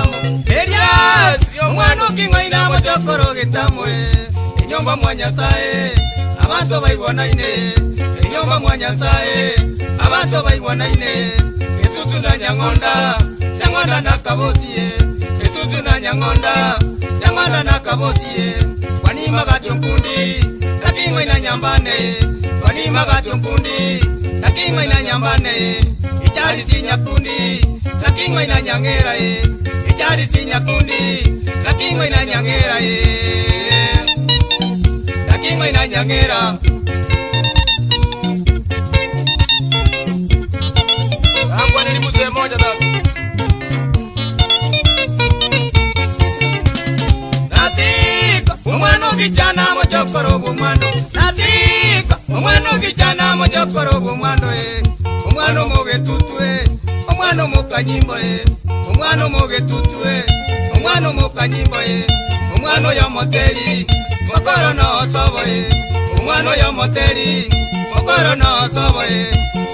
amo. Elias, omwana oking'aina mochokoro getamwe, enyomba mwa Nyasae, abanto baigwanaine, enyomba mwa Nyasae, abanto baigwanaine, Esusu na Nyang'onda, Nyang'onda na Kabosie, Esusu na Nyang'onda, Nyang'onda na Kabosie, Kwanima gatyo nkundi, naking'aina nyambane, Kwanima gatyo nkundi, naking'aina nyambane, Ichari si nyakundi, naking'aina nyang'era e, Ichari si nyakundi, naking'aina nyang'era e, Naking'aina nyang'era. Angwaneri mzee moja tata. Nasika omwana ogichana mochokoro bw'omwando Nasika omwana ogichana mochokoro bw'omwando e omwana omogetutu e omwana omokanyimbo e omwana omogetutu e omwana omokanyimbo e omwana oyo omoteri mokoro nosobo e omwana oyo omoteri mokoro nosobo e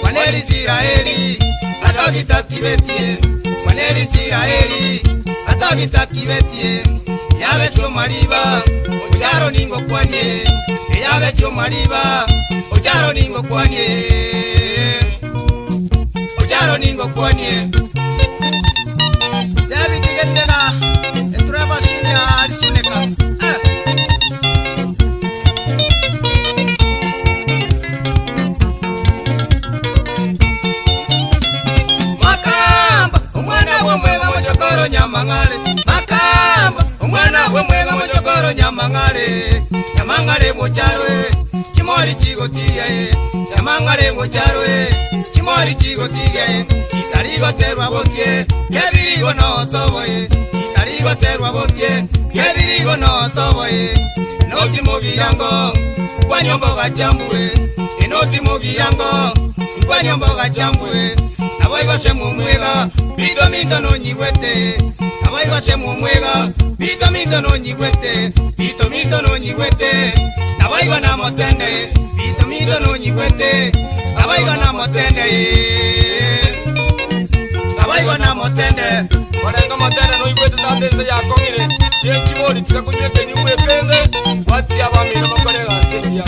mwana Israeli atogitakibetie mwana Israeli atogitakibetie yabe mariba ocharo ningo kwanie yabe mariba ocharo ningo kwanie ocharo ningo kwanie David Getega etureba senior alisuneka eh. Makamba omwana bwomwega mochokoro nyamang'ale Makamba omwana bwomwega mochokoro nyamang'ale Nyamang'ale bocharwe chimori chigotiria e Nyamang'ale bocharwe chimori chigotiria e Kitarigoserwa bosie kebirigo nosoboe Kitarigoserwa bosie kebirigo nosoboe Noti mugirango kwanyomboga chambue Enoti mugirango kwanyomboga chambue Naboigose mumwega bito minto nonyiwete Naboigose mumwega bito minto nonyiwete Bito minto nonyiwete Naboigo namotende bito minto nonyiwete Naboigo namotende Naboigo namotende Orenga motende noigwete tata ense yakong'ire chenchibori tiga kunywa ekenyugwa epenge bwatia abamino bakore egasi engiya.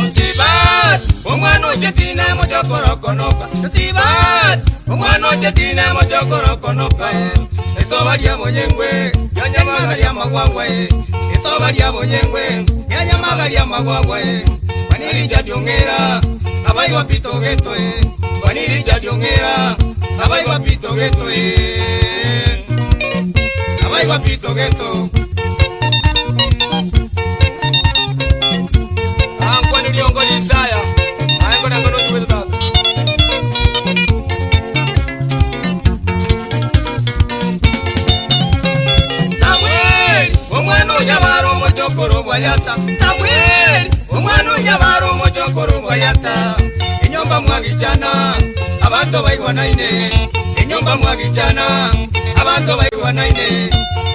Nsibat, omwana ochetina mochokorokonoka Nsibat, omwana ochetina mochokorokonoka Esoba ria bonyengwe, yanyamaga ria magwagwa Esoba ria bonyengwe, yanyamaga ria magwagwa Waniricha diongera, abaigwa pito geto Waniricha diongera, abaigwa pito geto Abaigwa pito geto Angwani riongo risaya aye nkorenga nonyiwete tata. Samuel, omwana onyabara omochokoro bwayata Samuel, omwana onyabara omochokoro bwayata Enyomba mwagichana, abanto baigwanaine Enyomba mwagichana, abanto baigwanaine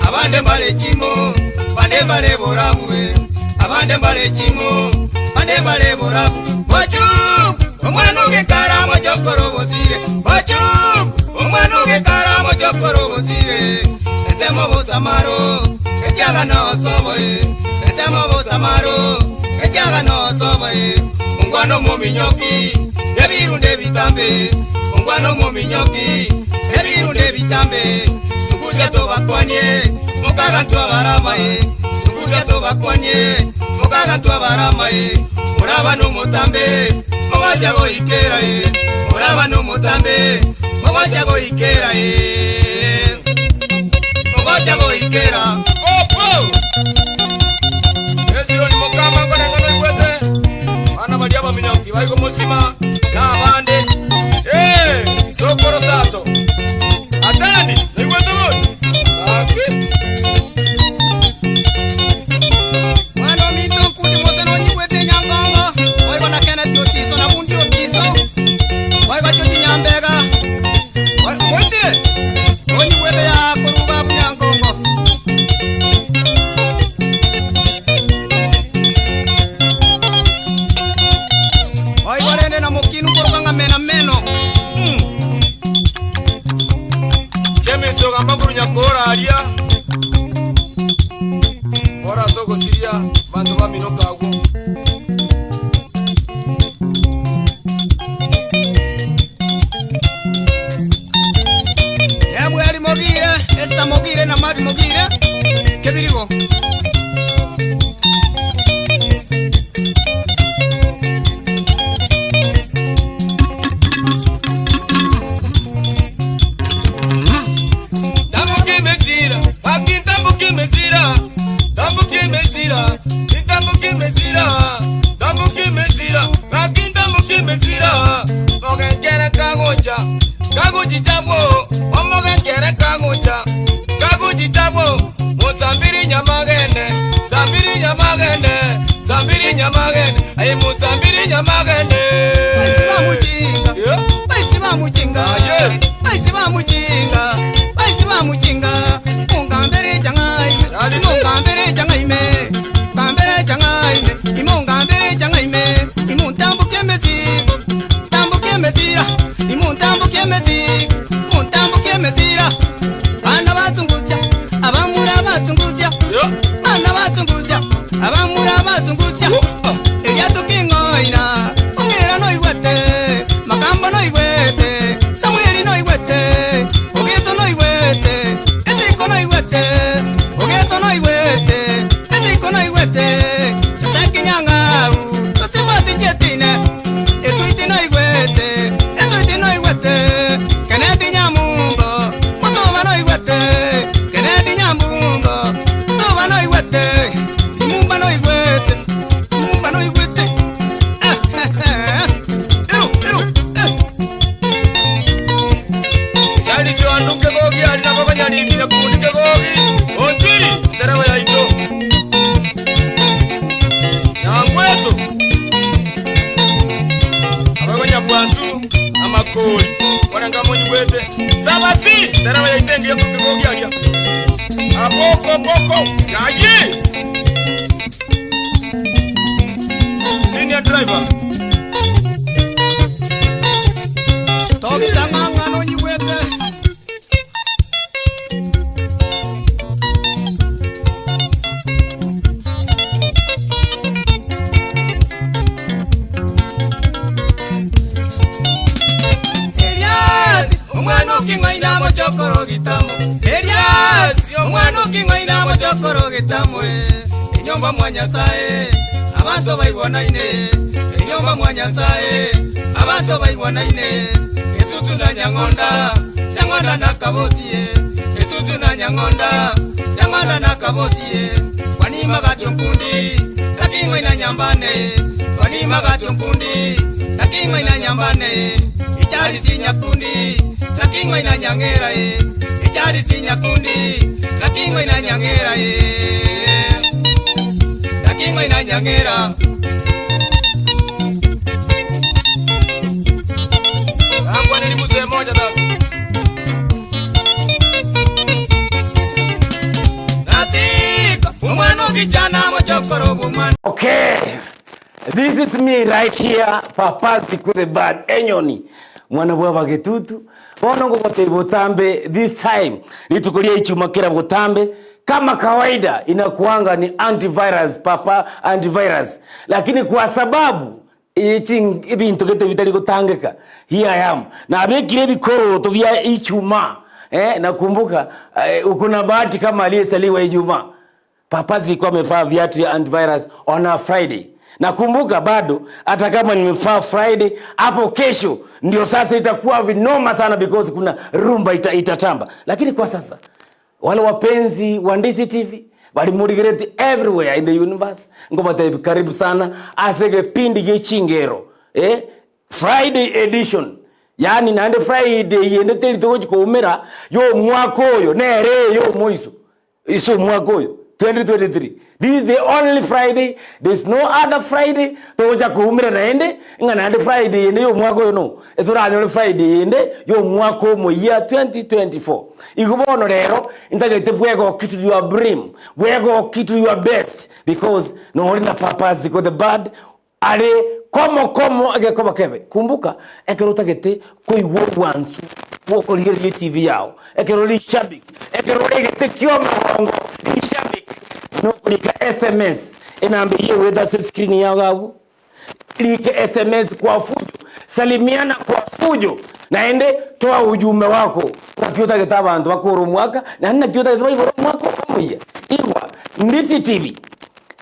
Abande mbare chimo, bande mbare borabue Abande mbare chimo, bande mbare borabu Bochuku, omwana ogekara mochokoro bosire Bochuku, omwana ogekara mochokoro bosire Ensemo bosamaro, esiaga nosoboe Ensemo bosamaro, esiaga nosoboe Ongwana omominyoki, ebirunde ebitambe Ongwana omominyoki, ebirunde ebitambe Sukusia tobakwanie, mokagantu abaramae Sukusia tobakwanie, mokagantu abaramae Oraba nomotambe, mogocha goikera e Oraba nomotambe, mogocha goikera e Mogocha goikera Opo! Esironi mokama nkorenga noigwete bana baria abaminyoki baigo mosima na abande Eh, sokoro sato atani noigwete bori aki Mwana ominto nkundi mose nonyigwete nyangongo oigo na Kenneth Otiso na Bundi Otiso oigo George Nyambega moitire onyigwete ya koruga bunyangongo oigo rende na Omong'ina mokinu koroka ng'a mena meno. Mm. James ogamba korwa Nyakora aria, ore ase ogosiria abanto baminoka agwo. Nebweri mogire, Esther mogire na Magi mogire, kebirigo. Tambuka emesira, gaki ntambuke emesira, tambuka emesira, intambuke emesira, tambuka emesira, gaki ntambuke emesira. Mogekere kagocha, kagochicha bwo, omogekere kagocha, kagochicha bwo, mosambiri nyamagende, sambiri nyamagende, sambiri nyamagende, aye mosambiri nyamagende. Baisi bamuchinga, Yeah. baisi bamuchinga, Aye. baisi bamuchinga, baisi bamuchinga, mungambere changaime, Charlie. mungambere changaime, ngambere changaime, imungambere changaime, imuntambuke emezi, tambuke emezira, imuntambuke emezi, muntambuke emezira. Bana batsungutsya, abamura batsungutsya, Yeah. bana batsungutsya, abamura batsungutsya. Oh, ah. Eriatoking'oina, ong'era noigwete, Makambo noigwete, Samueli noigwete, Ogeto noigwete, Etiko noigwete, Ogeto noigwete, Etiko noigwete, Joseki Nyang'au, Josephat Jetine, Etuiti noigwete, Etuiti noigwete, Kennedy Nyamumbo, Mutuba noigwete, Kennedy Nyambumbo, Mutuba noigwete, Lumumba noigwete, Lumumba noigwete. Eh, eh, eh. Eru, eru, eh. Charles Wanduke gogi ari nabo banyarikire kundi kegogi ontiri ntereba yaito Nyangweso abagonyabwansu amakori orenga monyigwete sabasi ntereba yaito engiya kukegogi aria aboko boko yayi senior driver Tobitang'ang'a nonyigwete. Elias, omwana oking'oina mochokoro gitamo. Elias, omwana oking'oina mochokoro gitamo. eh. Enyomba mwa Nyasaye, abanto baigwanaine. Enyomba mwa Nyasaye, abanto baigwanaine. Esusu na Nyang'onda, Nyang'onda na Kabosi. eh. Esusu na Nyang'onda, Nyang'onda na Kabosi. eh. Kwanima gatyo nkundi, naking'oina nyambane. Kwanima gatyo nkundi, naking'oina nyambane. Ichari sinyakundi, naking'oina nyang'era eh. Ichari sinyakundi, naking'oina nyang'era eh. Naking'oina nyang'era. Angwaneli mzee moja tatu Nasiko, umwana okichana mochokoro bumwana. Okay, this is me right here, Papa Siku the Bad Enyoni, mwana bwa bagetutu bono ngogotebia botambe this time rituko ria ichuma kera botambe kama kawaida inakuanga ni antivirus papa antivirus, lakini kwa sababu echi ebinto gete bitari gotangeka here I am nabekire ebikoroto bia ichuma eh, nakumbuka eh, uko na bahati kama aliyesaliwa Ijumaa Papa zilikuwa amevaa viatu ya antivirus on a Friday. Nakumbuka bado hata kama nimevaa Friday hapo kesho ndio sasa itakuwa vinoma sana because kuna rumba ita, itatamba. Lakini kwa sasa wale wapenzi wa Ndizi TV balimurigireti everywhere in the universe ngobatebi karibu sana ase gepindi gechingero eh? Friday edition yani naende Friday yende teri togochi koumera yo omwaka oyo nere yo omoiso Iso omwaka oyo 2023 this is the only Friday there's no other Friday togocha koumera naende ng'a naende Friday yende ya omwaka oyo no etoranyore Friday yende ya omwaka omoyia 2024 igo bono rero ntagete bwegoki to your brim bwegoki to your best because nore na papa ziko the bad. Are komo komo egekoba kebe. Kumbuka, ekero otagete koigwa obwansu bw'okorigereria etivi yao, ekero ore rishabiki, ekero ore egete ki'omogongo rishabiki, nokorika sms, enamba eyio egoeta ase escreen yao iga abwo, rika sms kwa fujo, salimiana kwa fujo, naende toa ujumbe wako, naki otagete abanto bakore omwaka, naende naki otagete baibore omwaka omoyia. Igwa, Ndisi TV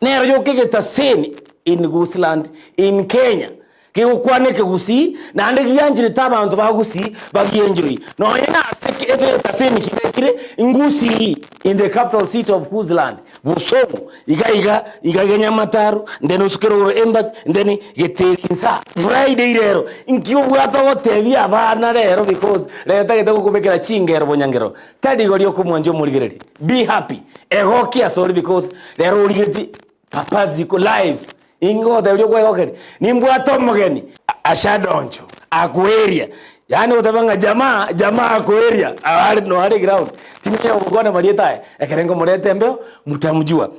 nero yoka egetaseni in Gusland in Kenya gegokwana ekegusii naende giancherete abanto ba Gusii bagienjoy nonye nase egetaseni kibekire Gusii in the capital city of Gusland Bosongo iga iga iga iga Nyamataro then osuke rogoro Embassy then Geteri insa. Friday rero nki obwate ogotebia abana rero because rero tagete gokobekera chingero bonyangero tari igo riokomwancha omorigereria be happy egokia asore because rero origereti Papa ziko live ingotebi okwegokeria nimbwate omogeni ashadoncho akoeria yaani goteba ng'a jamaa jamaa akoeria are noare ground timanya gokwana marieta aya ekere nkomoreta embeo mutamjua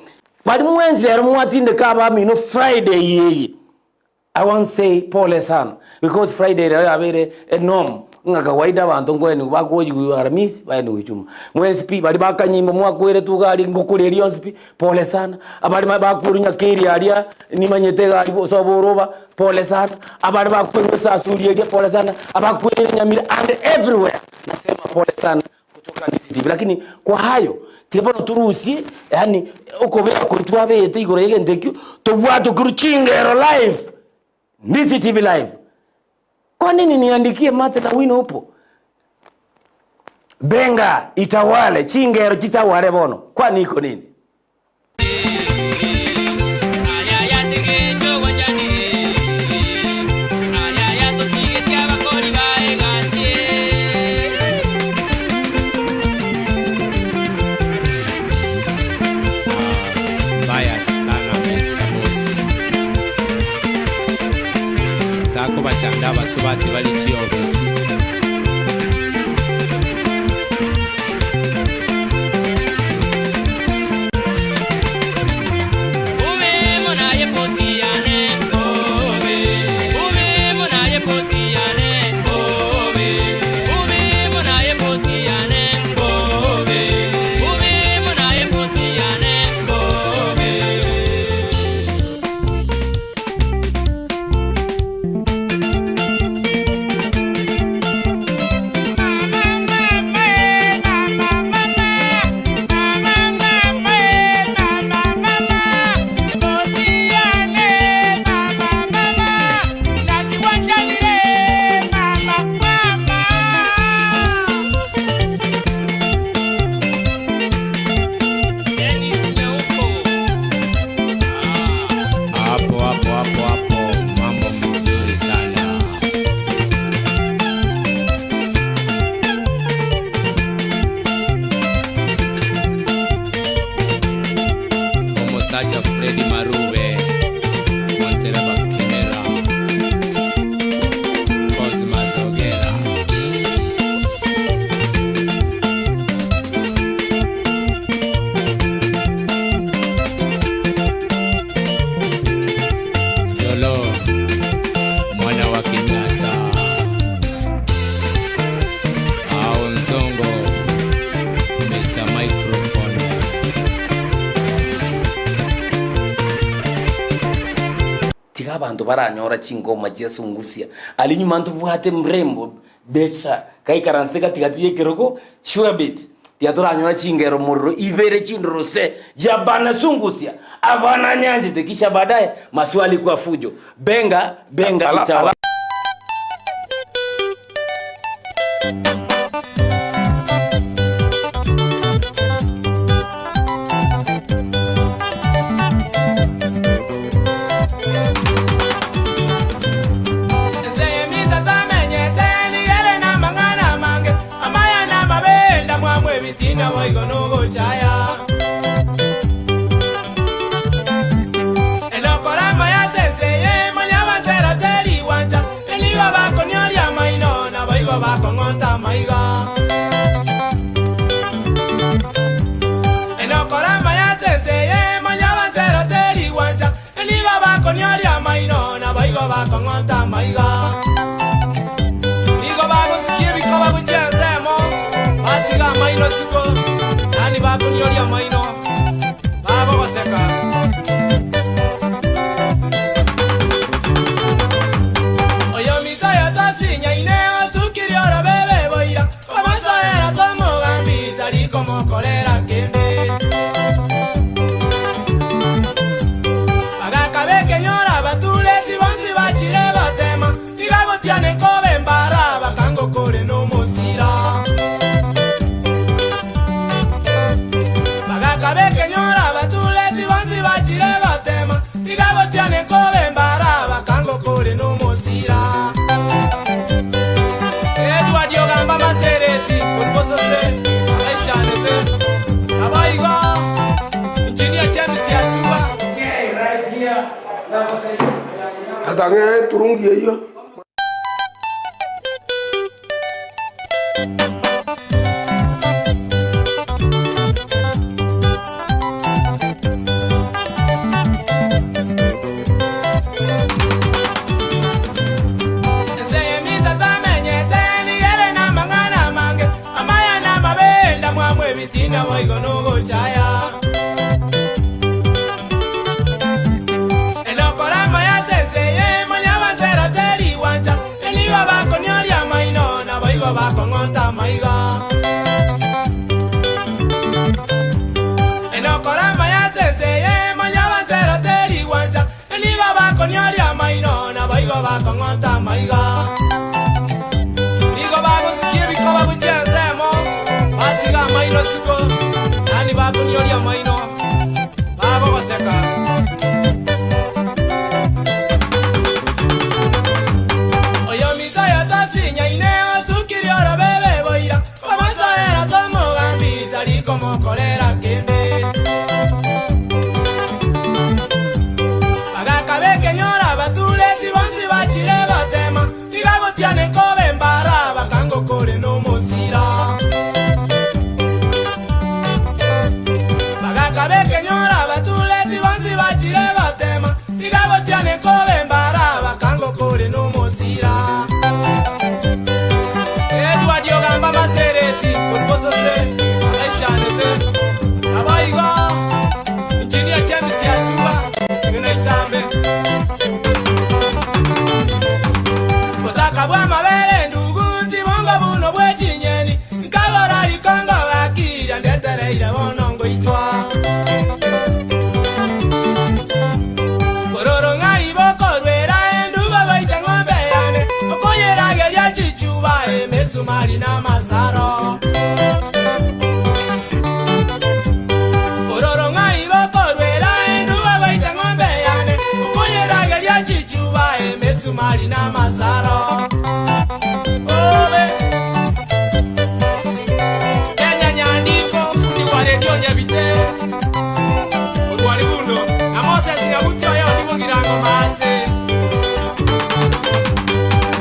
bari mwensi ero mwatindeka abamino Friday eye. I want say pole sana because Friday rero yabeire enorm ng'a kawaida abanto nkoenigwa bakoyigwa Aramisi baenigwa Ijumaa. Mwensi pi baria bakanyimba mwakweretwe iga aria ngokoreria onsi pi pole sana, abare bakwerwa Nyakeri aria nimanyete iga aria sobo oroba pole sana, abare bakwerwa esasuri eria pole sana, abakwereire Nyamira and everywhere nasema pole sana kutoka Ndisi TV. Lakini kwa hayo tiga bono torusie yaani okobea koria twabete igoro y'egento ekio tobwate okorwa chingero live Ndisi TV live. Kwa nini niandikie mate na wino upo? Benga itawale chingero chitawale bono kwani iko nini? Mbaya sana Mr. Boss. Takobachanda abasubati bari chiofisi. Hapo hapo hapo hapo, mambo mzuri sana. Omosacha Freddy Marube, Montereba Kimera, Cosmas Ogera. Solo mwana wa Kenyatta au Nzongo Mr. Microphone. Tiga abanto baranyora chingoma chia sungusia aria nyuma ntobwate mrembo Betra gaikaranse gati gati y'ekerogo sure bet tiga toranyora chingero mororo ibere chindoro se jabana sungusia abana nyanchete kisha baadaye maswali kwa fujo benga benga Ala, itawa ala. Ense y'eminto tamenyete nigo ere namang'ana amange, amaya na amabe, endamwamu, ebitina, boigo nogochaya. Enokora amaya ase ense eye, manya abanto ero teri gwancha, nigo bakonioria amaino, naboigo bakong'ota amaiga. Enokora amaya ase ense eye, manya abanto ero teri gwancha, nigo bakonioria amaino. tosinyaine osukirie orobebe boira, komosoera ase omogambi tari komokorera kende. Bagaka b'ekenyoro abatureti bonsi bachire gotema, iga gotiane kobe mbara bakangokore nomosira. Bagaka b'ekenyoro abatureti bonsi bachire gotema, iga gotiane kobe mbara bakangokore nomosira. Edward Ogamba Masereti korwa Bosose abaichanete naboigo Engineer James Yasua. Tata ng'ee eturungi eyio. Ense y'eminto tamenyete nigo ere namang'ana amange, amaya na amabe, endamwamu, ebitina boigo nogochaya. Enokora amaya ase ense eye, mwanyabanto ero teri gwancha, nigo bakonioria amaino, naboigo bakong'ota amaiga. Enokora amaya ase ense eye, mwanyabanto ero teri gwancha, nigo bakonioria amaino, naboigo bakong'ota amaiga. Nigo bagosukia ebikoba gochia ensemo, batiga amaino isiko, yaani bakonioria amaino, bagogoseka. Oyominto oyo tosinyaine, osukirie orobebe boira, komosoera ase omogambi, tari komokorera kende. Bagaka b'ekenyoro abatureti bonsi bachire gotema, iga gotiane kobe mbara, bakangokore nomosira. Bagaka b'ekenyoro abatureti bonsi bachire gotema, iga gotiane kobe mbara, bakangokore nomosira. Edward Ogamba Masereti korwa Bosose abaichanete naboigo Engineer James Yasua ng'ina Itambe. Botaka bw'amabere endugu tibongo buno bwe chinyeni, nkagora rikongo gaki riandetereire bono ngoitwa. Bororo ng'ai bokorwera endugu goita eng'ombe yane, okoyerageria chichuba emesumari na amasaro. Bororo ng'ai bokorwera endugu goita eng'ombe yane, okoyerageria chichuba emesumari na amasaro. Obe Kenya Nyandiko, fundi wa redio Nyabite, korwa Rigundo, na Moses Nyabuti oyo Ndibogirango Maate.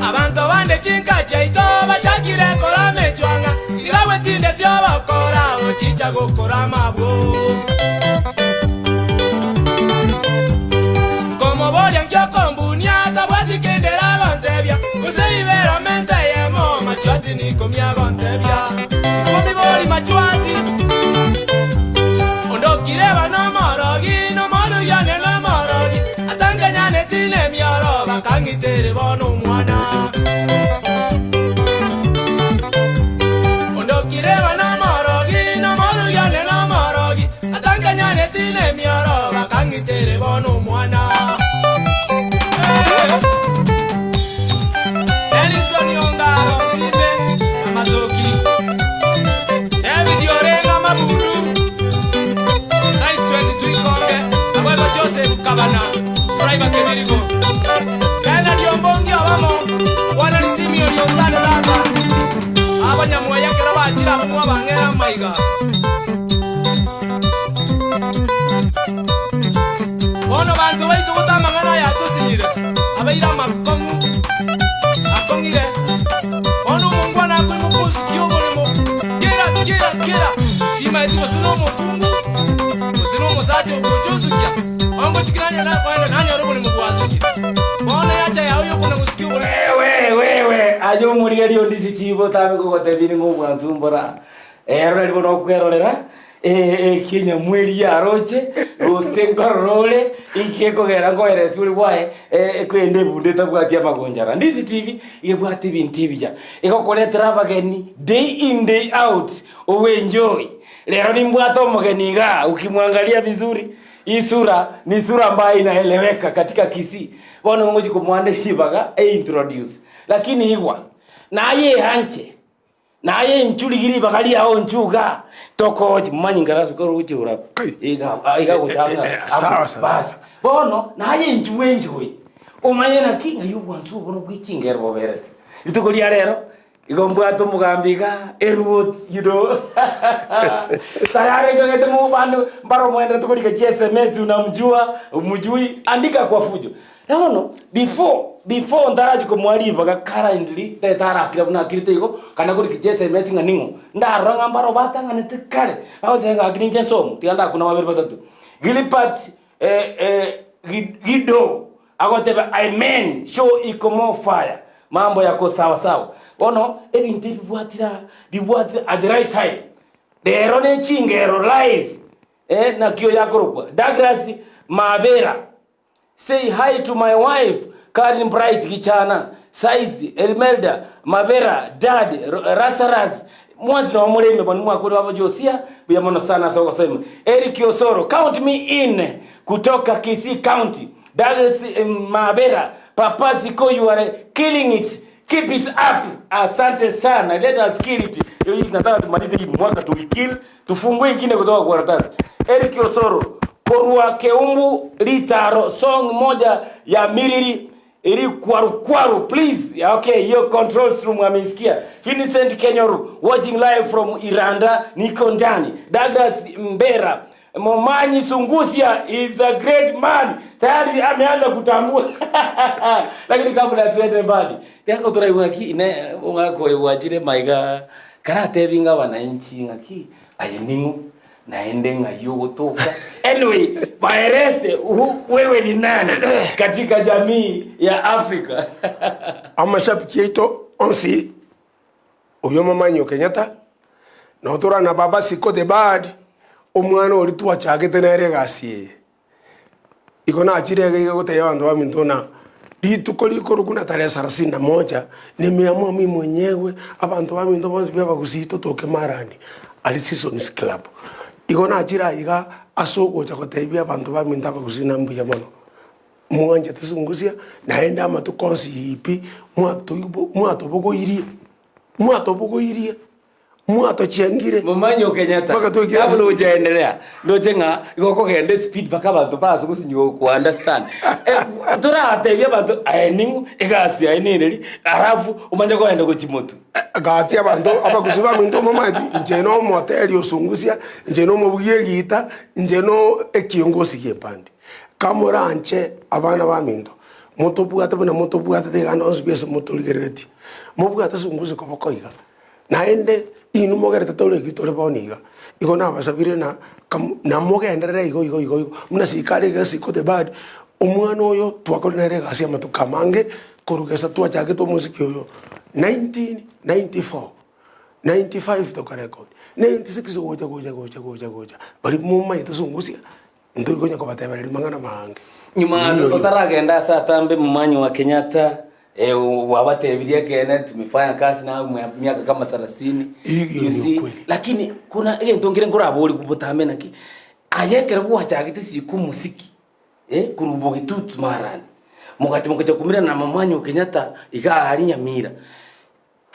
Abanto bande chinka chiaito bachakire korama echwang'a, iga bwetinde siobokora ochicha gokorama abwo. Nkomoboria nkiokombunia tabwati kende ragontebia, gose ibero mente eyemo machwati nikomia agontebia. Ikomi bori machwati, ondokire bana omorogi, nomorugiane nomorogi, atankenyaneti nemioro bakang'itere bono omwana. Ondokire bana omorogi, nomorugiane nomorogi, atankenyaneti nemioro bakang'itere bono omwana. Eh. Denison Ongaro Simbe Amatoki David Orenga Mabundu Size 22 Ikonge Abwego Joseph Kabana Driver Kebirigo Kennedy Ombongi Obamo Wanani Simeon Osano Tata Abanyamweya kero bachire abamwe abang'era amaiga Bono banto baito gote amang'ana aya tosinyire abeire amakong'u akong'ire bono omongwana akoimoka osikia oboremo kera kera kera timaeti gose na omokungu gose na omosacha ogocha osukia ongochiki nanyora nakoenda nanyora oboremo bwasukire bono yacha yao yokona gosikia oboremo. Wewe wewe aye omorigereria ondisi chibo tabe kogotebia ning'o obwansu mbora ero nari bono okwerorera. Eki enyamweri yaroche, gose nkorora ore, inki gekogera nkoeresa ore bwaye, ekwende ebunda etabwati amagonchara. Ndisi TV iga ebwate ebinto ebiya, egokoretera abageni day in day out, ogo enjoy. Rero nimbwate omogeni igaa, ukimwangalia vizuri, hii sura ni sura ambayo inaeleweka katika Kisii. Bono ngochi komoa ribaga eintroduce, lakini igwa, naye eanche. Naye inchu rigia ribaga riao inchu igaa, tokochi momanye nkarasu kore ogochia igoro abwo. Kai. Iga ah, iga gocha Eh, eh, ang'e eh, abwo. sawa, sawa, Basi. sawa. Bono, naye inchu bwenchoe, omanye naki ng'ai obwansu obo nobwe chingero boberete. Rituko ria rero, igo mbwate omogambi igaa, eruoti, you know. Tayari nkagete mo bande mbare omoenderete korika chi sms unamjua, humjui, andika kwa fujo. Bono before before ntarachia komoa ribaga currently tari tarakira buna akirete igo, kana korika chi sms ng'a ning'o, ndarora ng'a mbaro batang'anete kare, bagoteba ng'a gaki ninche nsomo, tiga ndakuna babere batato. Gilbert Gido agoteba amen show iko more fire, mambo yako sawa sawa. Bono ebinto ebi bibwatire aa, bibwatire at the right time. Rero ne chingero live, naki oyo akorokwa, Douglas Mabera. Say hi to my wife Karen Bright Gichana, Size, Elmelda, Mabera, Dad, Rasarus, mwansi nabo more ime boni mwakure babo Josia, buya mono sana ase ogosoima. Eric Osoro, count me in kutoka Kisii County. Douglas Mabera, Papa Ziko you are killing it, keep it up. Asante sana, let us kill it. Hii tunataka tumalize hii mwaka tuikill, tufungue ingine kutoka kwa karatasi. Eric Osoro, korwa Keumbu Ritaro, song moja ya Miriri iri kwaru kwaru please. Okay, hiyo control room ameisikia. Vincent Kenyoru watching live from Iranda, niko ndani. Douglas Mbera Momanyi Sungusia is a great man. Tayari ameanza kutambua. Lakini kabla tuende mbali, yako turaigwa ki ine ungako wajire maiga karatebinga wananchi ng'aki aye ning'o naende ng'ai ogotoka. Anyway, baerese wewe ni nani katika jamii ya Afrika. Amashabiki yaito onsi oyio Momanyi o Kenyatta, notora na Baba Siko the Bad, omwana oria twachagete nere egasi eye. Igo nachire iga iga gotebia abanto baminto ng'a rituko rikorokwa na tarehe sarasini na moja, nimeamua mimi mwenyewe abanto baminto bonsi pi abagusii totoke Marani aria Seasons Club. Igo nachire aiga ase ogocha gotebia abanto baminto abagusii na mbuya mono, mwanchete Sungusia naende amatuko onsi pi mwatoibo mwatobogoirie mwatobogoirie. Mwatochengire. Momanyi o Kenyatta, Mpaka toikere kabla ase- hujaendelea ndoche ng'a igo okogenda espeed mpaka abanto base gosinywa goku understand. Eh, toratebie abanto aye ning'o egasi yaye nereri alafu omanye kogenda gochia motwe. Gaki abanto abagusi baminto momanyeti inche na omoteri osungusia, inche na omobugia egita, inche na ekiongosi gi'ebandi. Kamoranche abana baminto, motobwate buna motobwatete iga ande onsi pi ase motorigereretie, mobwate sungusia koboko iga. Naende inwe mogerete tore eki tore bono iga, igo nabasabire na kam namogenderere igo igo igo igo, buna sikari iga esiko the bad, omwana oyo twakorire nere egasi amatuko amange, korwa gesa twachagete omosiki oyo 1994, 95 tokarekodi, 96 gocha gocha gocha gocha gocha, baria momanyete sungusia, ntori konya kobatebereria mang'ana maange. Nyuma Niyo otaragenda ase atambe momanyi wa Kenyatta eh, wabatebirie ekeene tumefanya kazi nawe mwa- miaka kama thelathini Hiyo You ni see, ukweli. lakini kuna egento nkere nkoraborie botambe naki aye ekero gwachagete siku omosiki eh, korwa bogitutu marani mogacha mogacha komirana na momanyi wa Kenyatta iga aria Nyamira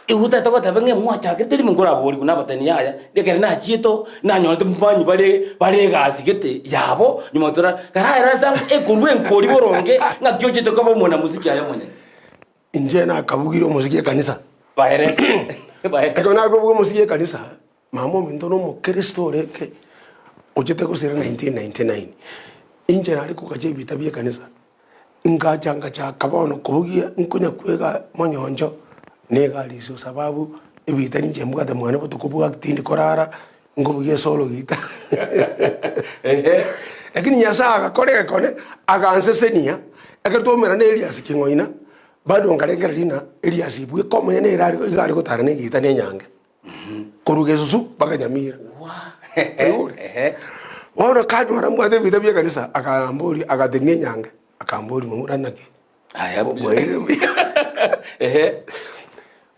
Igo otagete goteba ng'a mwachakete rimo nkoraborigwe nabatani yaya, ekero nachiete oo, nanyorete mbanyi bare bare egasi gete yabo, nyuma tora karaere ase anga ekorwa enkori boronge ng'aki ochete koba omwanamuziki aye omonyene. Inche nakabugire omosiki ekanisa. Baerese baerese. Ekero nakobuga omosiki ekanisa, mama ominto na omokristo orenge ochete gosira 1999. Inche nare kogacha ebita bia ekanisa. Ngacha ngachaka bono kobugia nkonya kwega monyoncho na egari iso sababu ebita ninche mbwate mwane botuko bwa tindi korara nkobugia esolo gita lakini Nyasaye agakora egekone agansesenia ekero twaumerana na Elias King'oina bado nkarengereria ng'a Elias bweka omonyene ere are iga are gotara na egita na enyange korwa gesusu mpaka Nyamira. Oigure? Ehe. Bono kanyora mbwate ebita bia ekanisa, akamboria, agatenia enyange, akamboria momura naki? Aya buya. Bwairire buya. Ehe.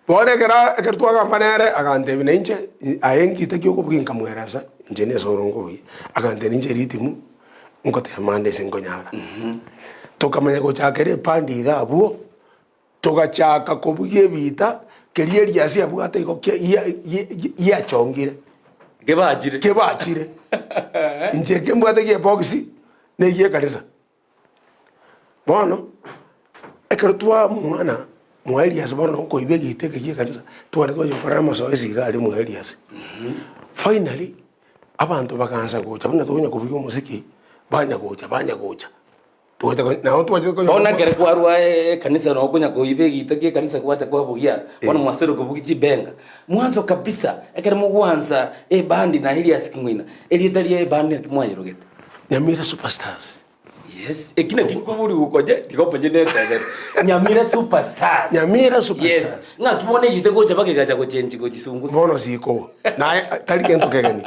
Bono ekero ekero twagamba nere, agantebia na inche, aye ngite ki okobugia nkamweresa, inche na esoro nkobugia. Agantebia inche ritimo, ngotema ande ase nkonyara. Tokamanya gochakera epandi iga abwo, togachaka kobugia ebiita, keria eriasi abwate igo kia ya ya giachongire. Kebachire. Kebachire. Inche eke mbwate gie ebox, na egie ekanisa. Bono, ekero twamwana mwa Elias bono nkoiba egeita eke gie ekanisa, tware twachia gokora amasoesi iga aria mwa Elias. Finally, abanto bagaansa gocha buna tokonya kobugia omosiki, banya gocha banya gocha, togacha ko nabo twachete konya Bono ekero kwarwa ekanisa noo okonya koiba egeita gie ekanisa gwacha kwabugia, bono mwasoire kobugia chibenga. Mwanso kabisa, ekero mogwansa ebandi na Elias King'oina, erieta ria ebandi naki mwayerogete? Nyamira Superstars. Yes, eki naki nkobori gokonya tiga omonye netebere. Nyamira Superstars. Nyamira Superstars. Yes. Ng'aki bono echete gocha bakegacha gochenchi gochisungusa. Bono sikobo. Naye tari gento kegeni.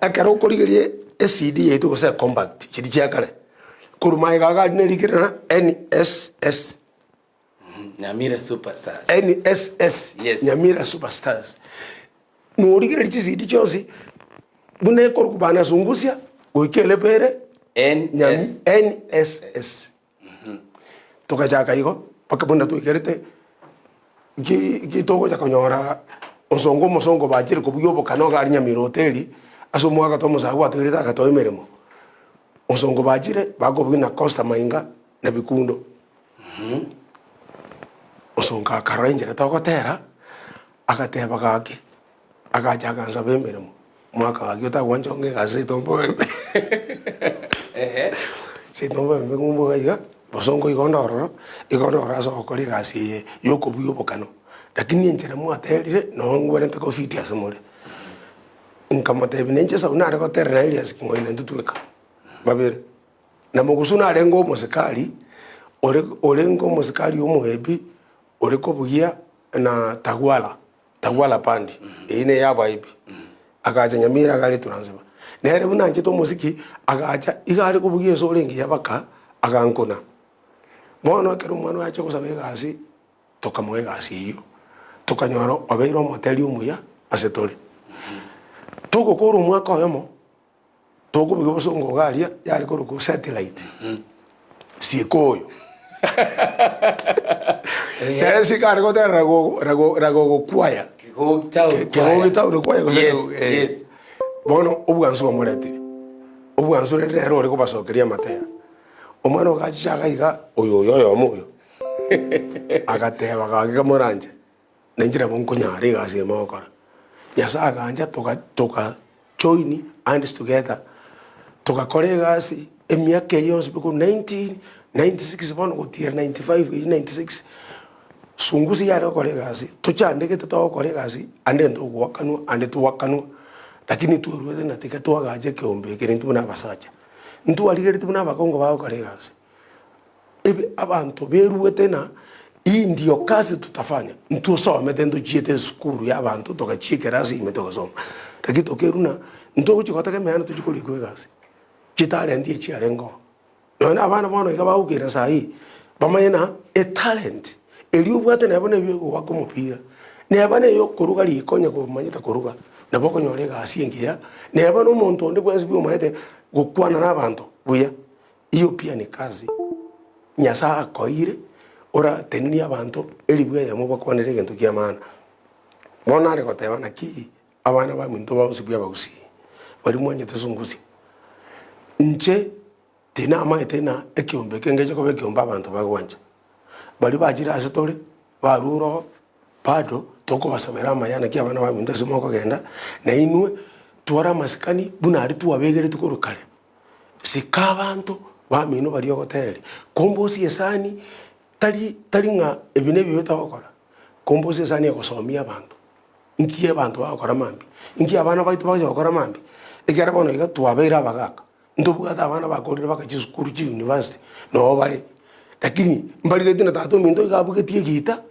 Ekero okorigeria ecd yaito gose ecompact chiria chia kare, korwa magega iga aria nerikire ng'a NSS. Nyamira Superstars. NSS, Yes. Nyamira Superstars. Norigereria chisidi chionsi buna ekorokwa bana sungusia goika elebo ere NS. NSS. Togachaka igo mpaka buna twaikerete ki ki togocha konyora osongo omosongo bachire kobugia obokano iga aria Nyamira hoteli ase omwagato omosae gwatoirete agatoa emeremo. Osongo bachire bakobugia na Costa Mainga na Bikundo. Osongo akarora enchera togotera, agateba gaki, agacha agansaba emeremo, omwaka gaki otagwancha ong'e egasi seito mbobembe. Seito mbobembe ng'umbu iga iga, bosongo igo onde ororo, igo onde ororo ase ogokora egasi eye ya okobuya obokano. Lakini enchera mwaterire, noo ngwenerete kofiti ase more. Nkamotebia nainche Esau nare gotera na Elias King'oina intwe tweka, babere. Na mogusu narenge omosikari, ore orenge omosikari omoebi, ore kobugia na Tagwala, Tagwala band, eyio neye abaebi. Agacha Nyamira iga are Turansiba. Nere buna anchete omosiki, agacha iga are kobugia esoro engiya baka, agankuna. Bono ekero omwana oyo achia gosaba egasi, tokamoa egasi eyio, tokanyora obeire omoteri omuya ase tore. Togokora omwaka oyomo. Tokobugia obosongo iga aria yare korokwa satellite sikoyo ere siko are gotera rago rago ragogo kwaya Kegogi town Ke- Kegogi town kwaya gose Yes, Kegogi, eh. yes. Bono obwansu bamoretire obwansu rende nere ore kobasokeria amatera omwana ogachicha iga iga oyo oyo oyomo oyo agateba gaki kamoranche Na inche nabo nkonyara egasi eye mogokora. Nyasae agancha toga toga join hands together, togakora egasi emiaka eye yonsi pi korwa 1996 bono gotiira 95 eywo 96, sungusia yare gokora egasi, tochandegete togokora egasi ande ntogoakanwa ande twakanwa, lakini twerwete ng'a tiga twagacha ekeombe eke intwe buna abasacha. Ntwarigeretie buna abakongo bagokora egasi. Ebe abanto beruete na hii ndio kazi tutafanya, ntosomete ntochiete esukuru ya abanto togachia ekerasi ime togasoma, lakini tokerwa na ntogochia gotegemea ande tochie korikwa egasi, chitalent echi chiarenge oo. Nonya na abana bono iga bagokina saii, bamanye na etalent eria obwate neba na ebi ogoaka omopira, neba na eyokoruga riko onye komanyete koruga, nabo okonyora egasi engiya, neba na omonto onde bwensi bi omanyete gokwana na abanto buya. Hiyo pia ni kazi Nyasae akoeire oratenenie abanto elifu eyemo obakwanere egento kia maana. Bono nare goteba naki abana baminto bonsi bwa abagusii baria mwanchete sungusia, inche tinamaete ng'a ekiombe eke ngeche koba ekiombe abanto bagwancha. Baria bachire ase tore, barure oo, bado tokobasabera amaya naki abana baminto ase mokogenda, nainwe tware amasikani buna aria twabegeretwe korwa kare. Sika abanto bamino baria ogotereria, kombosia esani tari tari ng'a ebi na ebibe togokora, kombosia esani egosomia abanto, nki abanto bagokora mambia, nki abana baito bagocha gokora mambia, ekiagera bono iga twabeire abagaka, ntobwate abana bakorire baka chisukuru chiuniversity noo bare, lakini mbarigetie na tata ominto iga abugetie egita,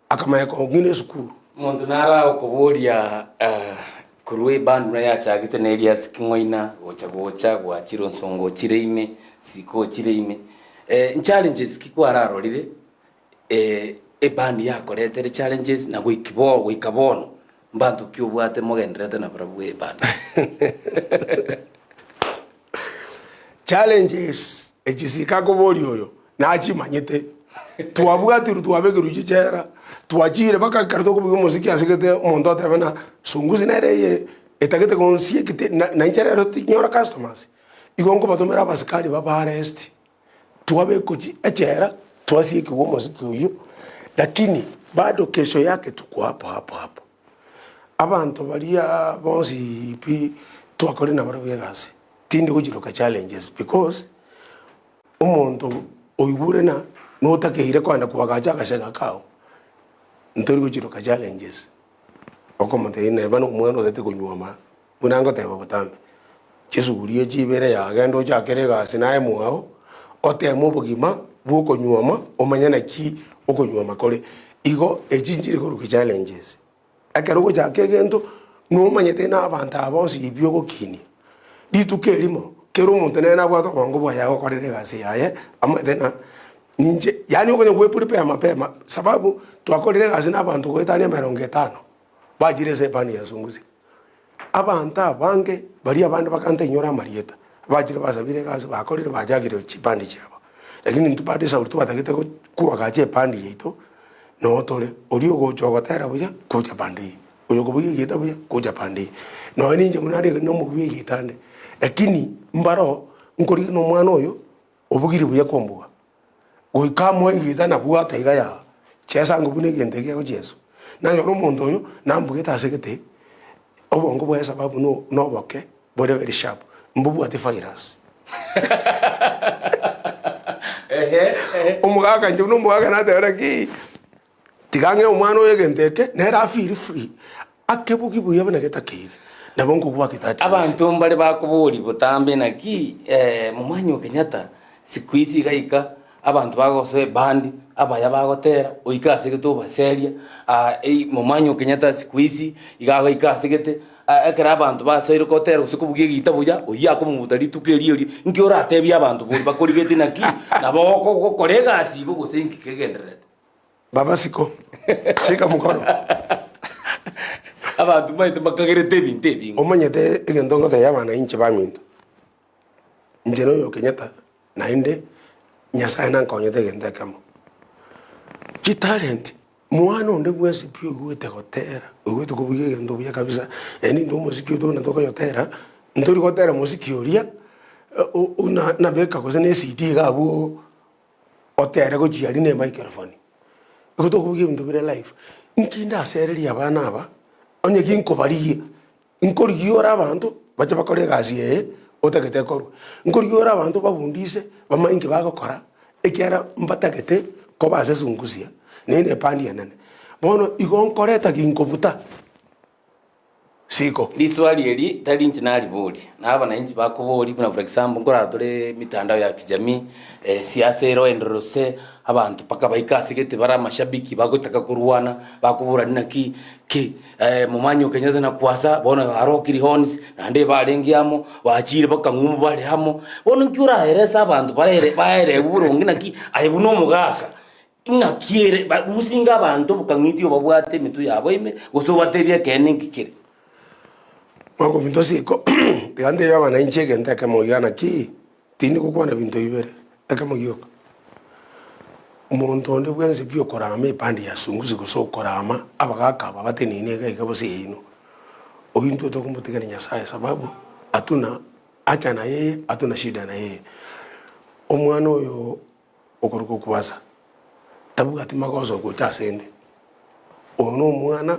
akamanya kong'ina esukuru. Omonto nare agokoboria. Korwa eband buna yachagete na Elias King'oina gocha gocha gwachire onsongo ochire ime siko ochire ime eh, nchallenges ki kwararorire eh, eband yakoretere challenges na goiki bo goika bono mbanto ki obwate mogendererete nabarabwo eband? Challenges echi sika akoboria oyo nachimanyete twabwatirwe twabekerwe chichera twachire mpaka ekero tokobugia omosiki ase gete omonto otebe ng'a sungusi nere eye etagete gonsia ekiti na nainche rero tinyora customers. Igo nkobatomera abasikari baba arrest twabekwa chi echela twasiekigwa omosiki oywo lakini bado kesho yake tuko hapo hapo hapo. Abanto baria bonsi pi twakorire nabarabwo egasi, tindi gochiroka challenges because omonto oigure ng'a notakeire kogenda koagacha agasega kao, ntori gochiroka challenges. Okomotebia neba na omwana otagete konyuoma, buna ngoteba botambe, chisuguri echi ibere yaa genda ochakere egasi naye mwao, oteme obogima bwa okonyuoma omanye naki okonyuoma kore. Igo echi nchire korwa challenges. Ekero ogochaka egento, nomanyete na abanto aba bonsi ebi ogokinia, rituko erimo, kera omonto nere nabwate obongo bwaye agokorera egasi yaye, amanyete ng'a ninche yaani okonya gwe prepare mapema sababu twakorire egasi na abanto goetania emerongo etano, bachire ase ebani ya sungusia. Abanto abange baria abande bakantainyora amarieta, bachire basabire egasi bakorire bachakire chibandi chiabo. Lakini intwe bado esauri twatagete go koagacha ebandi yaito, noo tore, oria ogocha ogotera buya, gocha pande eye, oyo okobugia egita buya, gocha pande eye. Nonya ninche buna nare na omobugia egita ande, lakini mbaroo, nkorigia na omwana oyo, obugire buya kombuga, goika amoe egita nabwate iga yaa, chesa ango buna egento eke gegocheswa. Nanyora omonto oyo, nambugete ase gete, obongo bwaye sababu no na oboke bore very sharp, mbobwati virus. Omogaka inche buna omogaka nateba naki, tiga ng'ee omwana oyo egento eke, nere a feel free, akebugie buya buna getakeire, nabo nkogwaka etati gose. Abanto mbare bakoboria botambe naki Momanyi o Kenyatta siku hizi iga iga abanto bagosoa ebandi, abaya bagotera, oike ase gete obaseria, Momanyi o Kenyatta siku hizi iga agoika ase gete, ekero abanto basoire gotera gose kobugia egita buya, oyio akomobuta rituko erio erio, inki oratebie abanto boria bakorigete naki, nabo ogokora egasi igo gose inki kegendererete? Baba siko, shika mkono. Abanto mbaete mbakagerete ebinto ebinge. Omanyete egento ngotebia abana inche baminto, inche noyo Kenyatta naende Nyasaye nankonyete egento ekemo. Chitalent, mwana onde bwensi pi oigwete gotera, oigwete kobugia egento buya kabisa, naende intwe omosiki oito buna tokoyotera, ntori gotera mosiki oria buna nabeka gose na ecd iga abwo otere gochia aria na emicrophone, igo tokobugia ebinto bire live. Inki ndasererie abana aba, onye ginkobarigia, nkorigia ore abanto bache bakore egasi eye otagete ekorwe, nkorigia ore abanto babundise bamanye inki bagokora, ekiagera mbatagete koba ase esungusia, naende epandi enene. Bono igo nkoreta ginkobuta. Siko. Riswali eri tari inche nariboria, na abanainchi bakoboria buna for example nkorara tore emitandao ya kijamii, siasa ere oenderere gose abanto mpaka baike ase gete bare amashabiki bagotaka korwana, bakoborania naki ki Momanyi o Kenyatta na Kwasa bono barokire horns, naende barenge amo, bachire bakang'u bare amo. Bono nki oraerese abanto barere baerewu boronge naki aye buna omogaka. Ing'aki ere barusinge abanto obokang'iti obabwate emetwe yabo ime, gose obatebie ekeene inki kere. Mwakominto siko, tiga ntebie abana inche egento ekemo iga naki, tindi gokwana binto bibere, ekemo gioka. Omonto onde bwensi pi okorama epande ya sungusi gose okorama abagaka aba bateneine iga iga gose yaino, oyio intwe tokomotigera Nyasaye sababu hatuna hacha na yeye, hatuna shida na yeye. Omwana oyo. Okorokwa kw'Asa tabwati magoso gocha asende. Oyo nomwana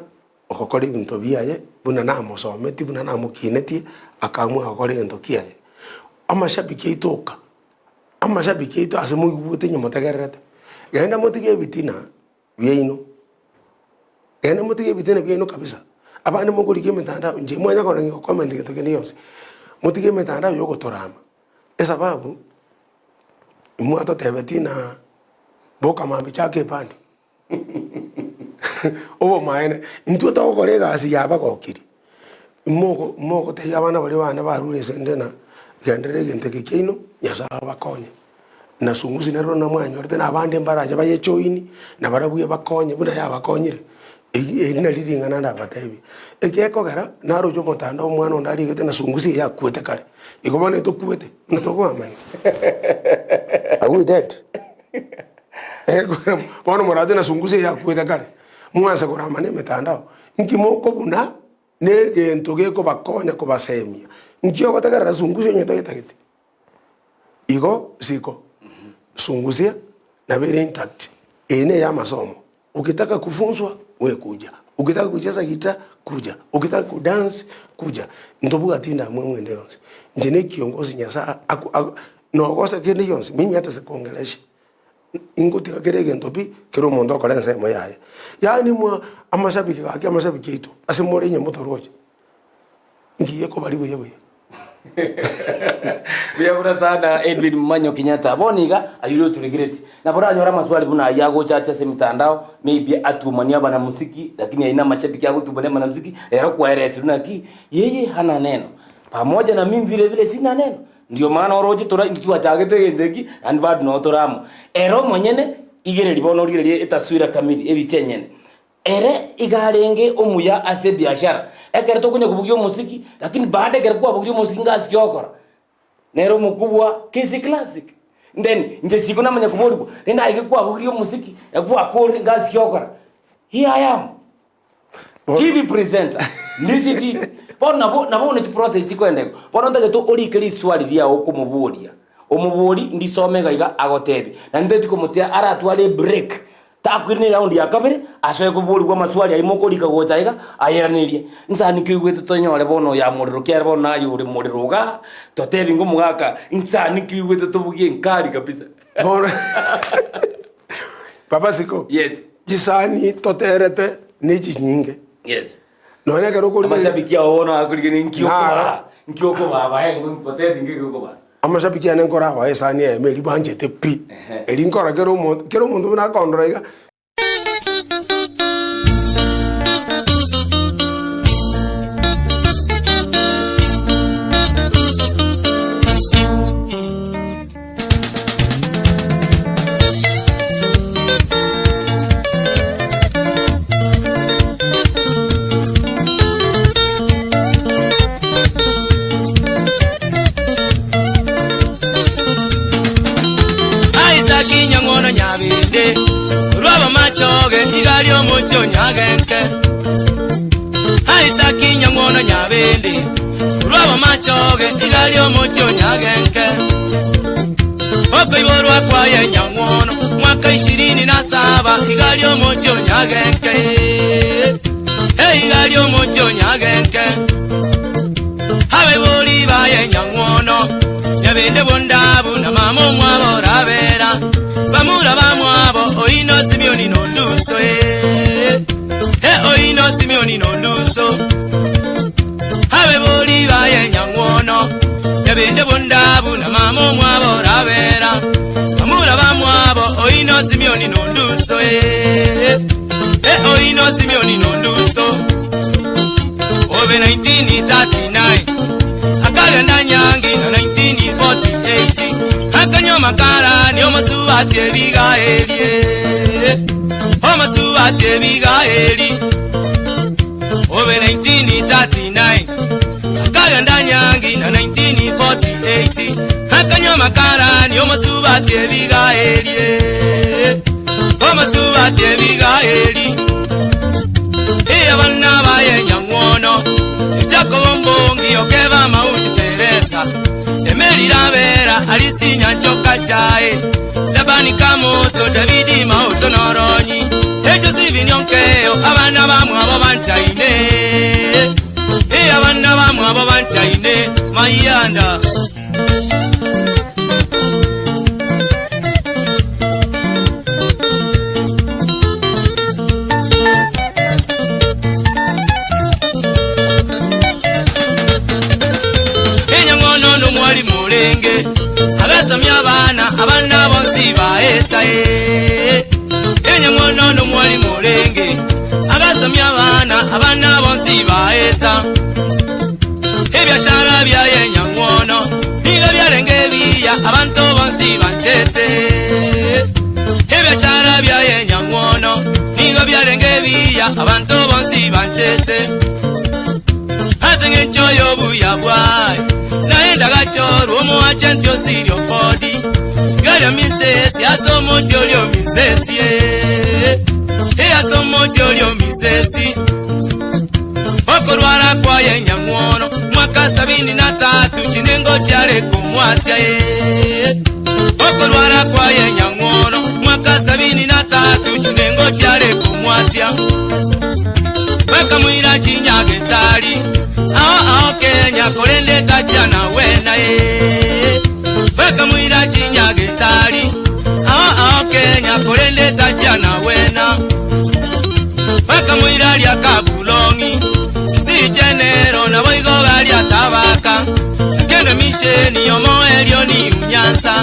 ogokora ebinto biaye buna namosometie, buna namokinetie, akaamua gokora egento kiaye. Amashabiki aito oka, amashabiki aito ase moigwete onye motegererete, genda motige ebitina biaino, genda motige ebitina biaino kabisa. Abande mokorigia emetandao, inche mwanya korora ng'a comment gento kende gionsi, motige emetandao ya ogotorama, esababu. Imwatotebetie ng'a boka mambia chaka epandi. Obomaene, intwe togokora egasi yabagokiri. Mogo mogotebia abana baria bane barure ase 'nde ng'a genderera egento eke kiaino, Nyasae abakonye. Na sungusi nero namwanyorete na abande mbarache bayejoini, na barabwo ebakonye buna yabakonyire. Eri eri nari ring'ana ndabatebie. Ekiekogera, naroche omotandao omwana onde arigete na sungusi eye akwete kare. Igo bono etokwete, buna tokoamanya. Are we dead? Bono morache na sungusi eye akwete kare, mwanse korama na emetandao, inki mokobuna? Negento gekobakonya kobasemia. Inki ogotegerera sungusia onye toyetageti? Igo siko sungusia nabo ere intact. Eye neye amasomo. Ukitaka kufunzwa we kuja, ukitaka kucheza guitar kuja, ukitaka kudance kuja. Ntobwati endamwamu ende yonsi. Inche ne ekiongosi Nyasaye ako ako nogosa kende gionsi, mimi hata sikuongeleshi. Ingotiga kera egento pi, kera omonto okore ensemo yaye. Yaani mwa amashabiki gaki amashabiki aito, ase more inye motoroche, ngiye kobaria buya buya. Buya buna sana Edwin Mumanyo Kenyatta. Bono iga ayio ore oturegereti. Nabo oranyore amaswali buna ayio agocha ache ase emitandao, maybe atumanie abanamuziki, lakini ayio na amashabiki agotumania abanamuziki, rero kwaeresirwe naki yeye hana neno. Pamoja na mimi vile vile sina neno. Ndio maana oroche tora intwe twachagete egento eki, naende bado noo tore amo. Ere omonyene, igereria bono origererie etaswira kamiri, ebicha enyene. Ere iga arenge omuya ase ebiashara, ekero tokonya kobugia omosiki, lakini baada ekero kwabugirie omosiki ngasi ki ogokora? Nere omokubwa Kisii Classic. Then inche siko namanya koborigwa, rende aye kwabugirie omosiki, gwakorire ngasi ki ogokora? Here I am. TV presenter, Ndisi TV. Bono nabo nabo bono chiprocess chikoenda igo. Bono ntagete orike riswali riao okomoboria. Omobori ndisome iga iga agotebi. Na ntagete komotia aratware ebreak. Takoirana eround ya kabere asoe koborigwa amaswali ayio mokorika gocha iga ayeranerie. Nsani ki oigwete tonyore bono ya morero kiagera bono naye ore morero igaa totebi ng'a omogaka nsani ki oigwete tobugie enkari kabisa. Bono Papa Siko, Yes. chisani toterete ne chinyinge. Yes. Nonya ekero okorigereria Amashabiki ao bono akorigereria nki Naro. okobaa, nki okobaa bae ngotebi nki okobaa. Amashabiki ane nkore abae esani eyemo eria banchete pi. Ehe. Eria nkora kera omonto, kera omonto buna akondora iga. Isaki nyang'wono nyabende, korwa abamachoge iga aria omochie o Nyagenke. Isaki nyang'wono nyabende, korwa abamachoge iga aria omochie o Nyagenke. Okoiborwa kwaye nyang'wono, mwaka ishirini na saba, iga aria omochie o Nyagenke. Iga aria omochie o Nyagenke. Abaibori baye nyang'wono, nyabende bondabu na mama omwabo orabera, bamura bamwabo oino Simioni nonduso eh, eh, oino Simioni nonduso. Abaibori baye nyang'wono, nyabende bondabu na mama omwabo orabera, bamura bamwabo oino Simioni nonduso eh, eh, oino Simioni nonduso. Obe 1939 akagenda nyangi na 1948 akanywa amakara ni omosuati ebigaeli omosuati ebigaeli Obe 1939 akagenda nyangi na 1948 akanywa amakara ni omosuati ebigaeli omosuati ebigaeli Abana baye nyang'wono, Jacobo Mbongi, Okeba Mauti Teresa, Emeri Rabera, Alisi Nyanchoka Chae, Labani Kamoto, Davidi Mauto Noronyi, Ejo Stephen Onkeo, abana bamwabo banchaine, abana bamwabo banchaine, Mayanda. Enyang'ono nomwalimu orenge agasomia abana abana bonsi baeta eh. Enyang'ono nomwalimu orenge agasomia abana abana bonsi baeta. Ebiashara biaye nyang'wono nigo biarenge ebiya, abanto bonsi banchete. Ebiashara biaye nyang'wono nigo biarenge ebiya, abanto bonsi banchete. Ase eng'encho y'obuya bwaye, naende agachorwa omoachenti osirio kodi. Garia misesi ase omochie oria o misesi, eh, ase omochie oria o misesi. Okorwara kwaye nyang'wono mwaka sabini na tatu chinengo chiare komwatia eh. Okorwara kwaye nyang'wono mwaka sabini na tatu chinengo chiare komwatia. Bakamoira chinyagetari ao ao Kenya korende tachana wena eh. Bakamoira chinyagetari ao ao Kenya korende tachana wena. Bakamoira ria Kabulong'i nsiche nero naboigo baria tabaka kende misheni omoerio ni unyansa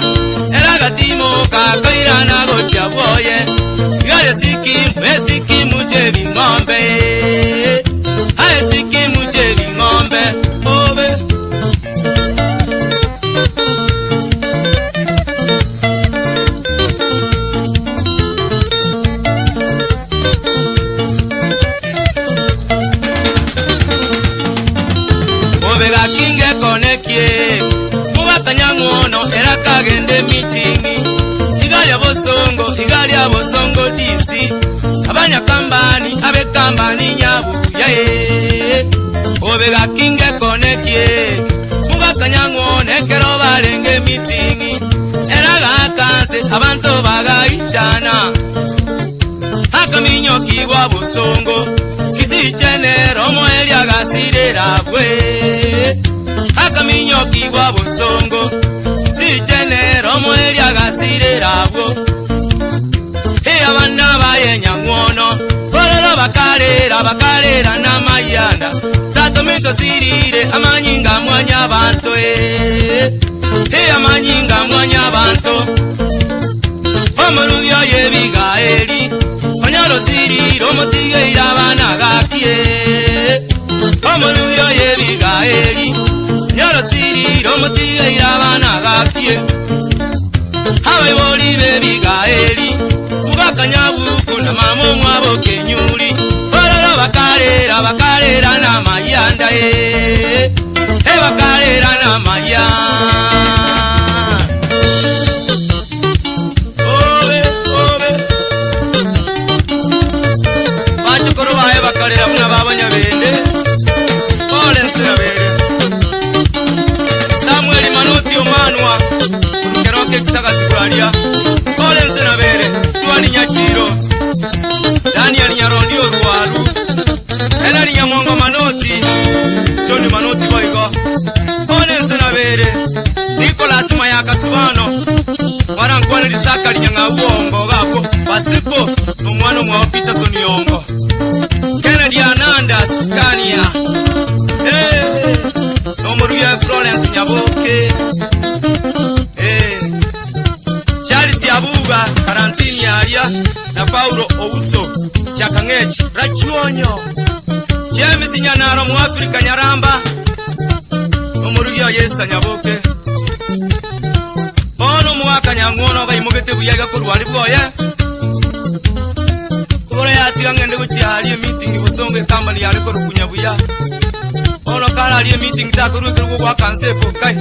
eragatimoka koirana gochia bwoye igare sikimu esikimu chebing'ombe aye sikimu chebing'ombe obe. Obega kinge konekie mugakanyang'ono erakagende mitingi igaria bosongo igaria bosongo DC abanyakambani abekambani nyabuya eh. Obega kinge konekie mugakanyang'ono ekero barenge mitingi eragakanse abanto bagaichana akaminyoki gwa bosongo kisichenero omoeri agasirera bwe akaminyoki gwa bosongo kisichenero omoeri agasirera bwo abana baye nyang'wono korero bakarera bakarera n'amayanda tatomito sirire amanyinga mwanya banto eh. Amanyinga mwanya banto omorugi oyo ebigaeri onyarosirire omotigeire abana gakie omorugi oyo ebigaeri onyarosirire omotigeire abana gakie abaibori b'ebigaeri mugakanyabuku na mama omwabo kenyuri kororo bakarera bakarera n'amayanda eh, bakarera n'amayanda obe obe bachukuru baye bakarera buna babanyabende pole nsirabere Samuel Manuti Omanwa urukeroke kisagatigwaria pole nsirabere Dwani Nyachiro Daniel Nyarondi Orwaru Enari Nyamongo Manoti John Manoti boigo pole nsirabere Nicholas Mayaka Subano mwana risaka linyang'auongo gako pasipo nomwana omwao Peterson Yongo Kennedy Ananda Sukania eh, nomoruya Florence Nyaboke eh, Charles Abuga Karantini aria na Paulo Ouso Chakang'echi Rachuonyo James Nyanaro Muafrika Nyaramba nomorugia Yesa Nyaboke bono omwaka nyang'wono baimogete buya igakorwari bwoye kobora yatiga ng'ende gochia aria emeeting bosongo ekambani yare korukunya buya bono kara aria emeeting takorwekerwa gwakansa epo kai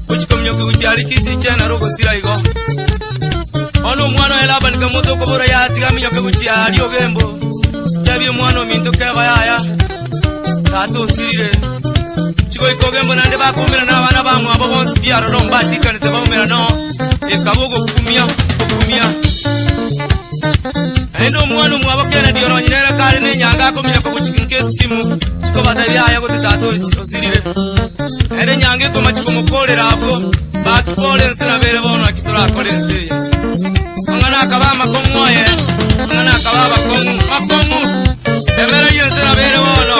gochikominyoki gochia aria kisiche naro gosira igo bono omwana oye Laban Kamoto okobora yatiga minyoke gochia aria ogembo tebia omwana ominto keba yaya tata osirire chigoika ogembo naende bakoumera na abana bamwabo bonsi biaroro mbachikanete baumera no ekaba ogokumia okumia naende omwana omwabo Kennedy oronyerere kare na enyanga akominyoka gochikinka esikimu chikobatebia aya goti tata osirire naende enyanga ekoma chikomokorera abwo bakipore ense nabere bono aki torakora ense eye ang'ana akaba amakong'u oye ang'ana akaba abakong'u makong'u emere yense nabere bono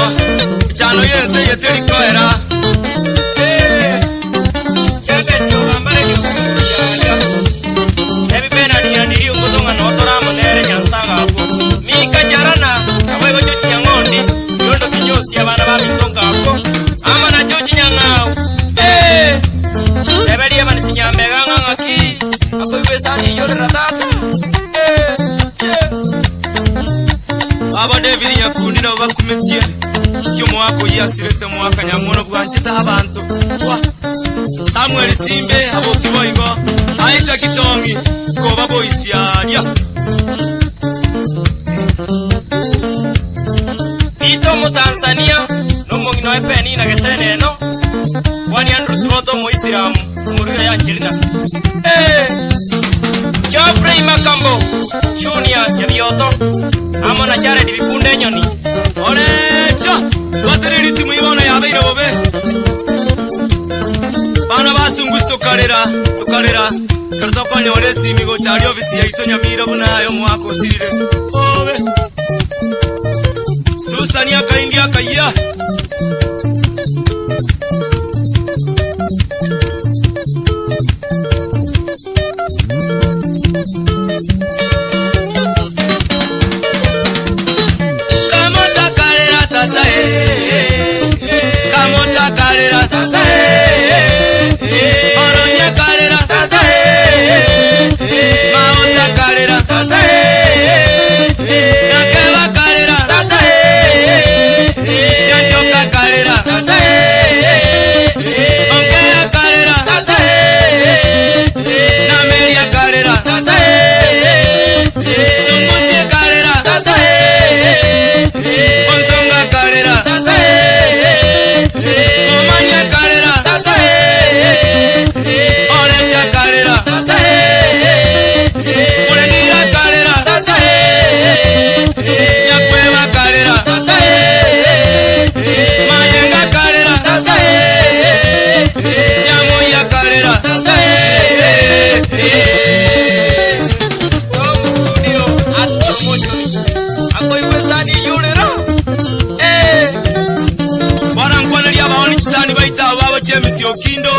echano yense eye terikoera Mika charana abo ego chochi nyang'ondi yondo kinyosi abana ba mitonga ako ama na chochi nyang'au Iyorera tata. Eh, yeah. Baba David Nyakundi nabo bakumetie ki omwaka oyio asirete mwaka nyamono bwanchete abanto Wa. Samuel Simbe aboki boigo Isaac Tongi koba boisiaria Peter Omotanzania na omong'ina oye Penina Geseneno, Kwani Andrew Siboto Omoisilamu, omoruya ya Angelina. Eh, Geoffrey Makambo, Junior Nyabioto, amo na Jared Bikunda Enyoni. Orecha batereri itimu bono yabeire bobe bana basungusi tokarera tokarera kero tokonyora esimi gocha aria ofisi yaito Nyamira buna aye omwaka osirire obe Susan akaindi akayia Kamotakarera tata eh, kamotakarera tata eh, oronyekarera tata eh, maotakarera tata eh, nakebakarera tata eh, nyanchokakarera tata eh, onkeakarera tata eh, nameriakarera tata eh, sungutiekarera tata eh, onsongakarera tata eh, momanyakarera tata eh, orechakarera tata eh, murendirakarera tata eh, nyakwebakarera tata eh, mayengakarera tata eh, nyamoyakarera tata eh. Tom Studio Art Promotion. Akoigwesani yurera. Eh. Barankwanerie abaoni chisani baito abo bagochia emisi Okindo,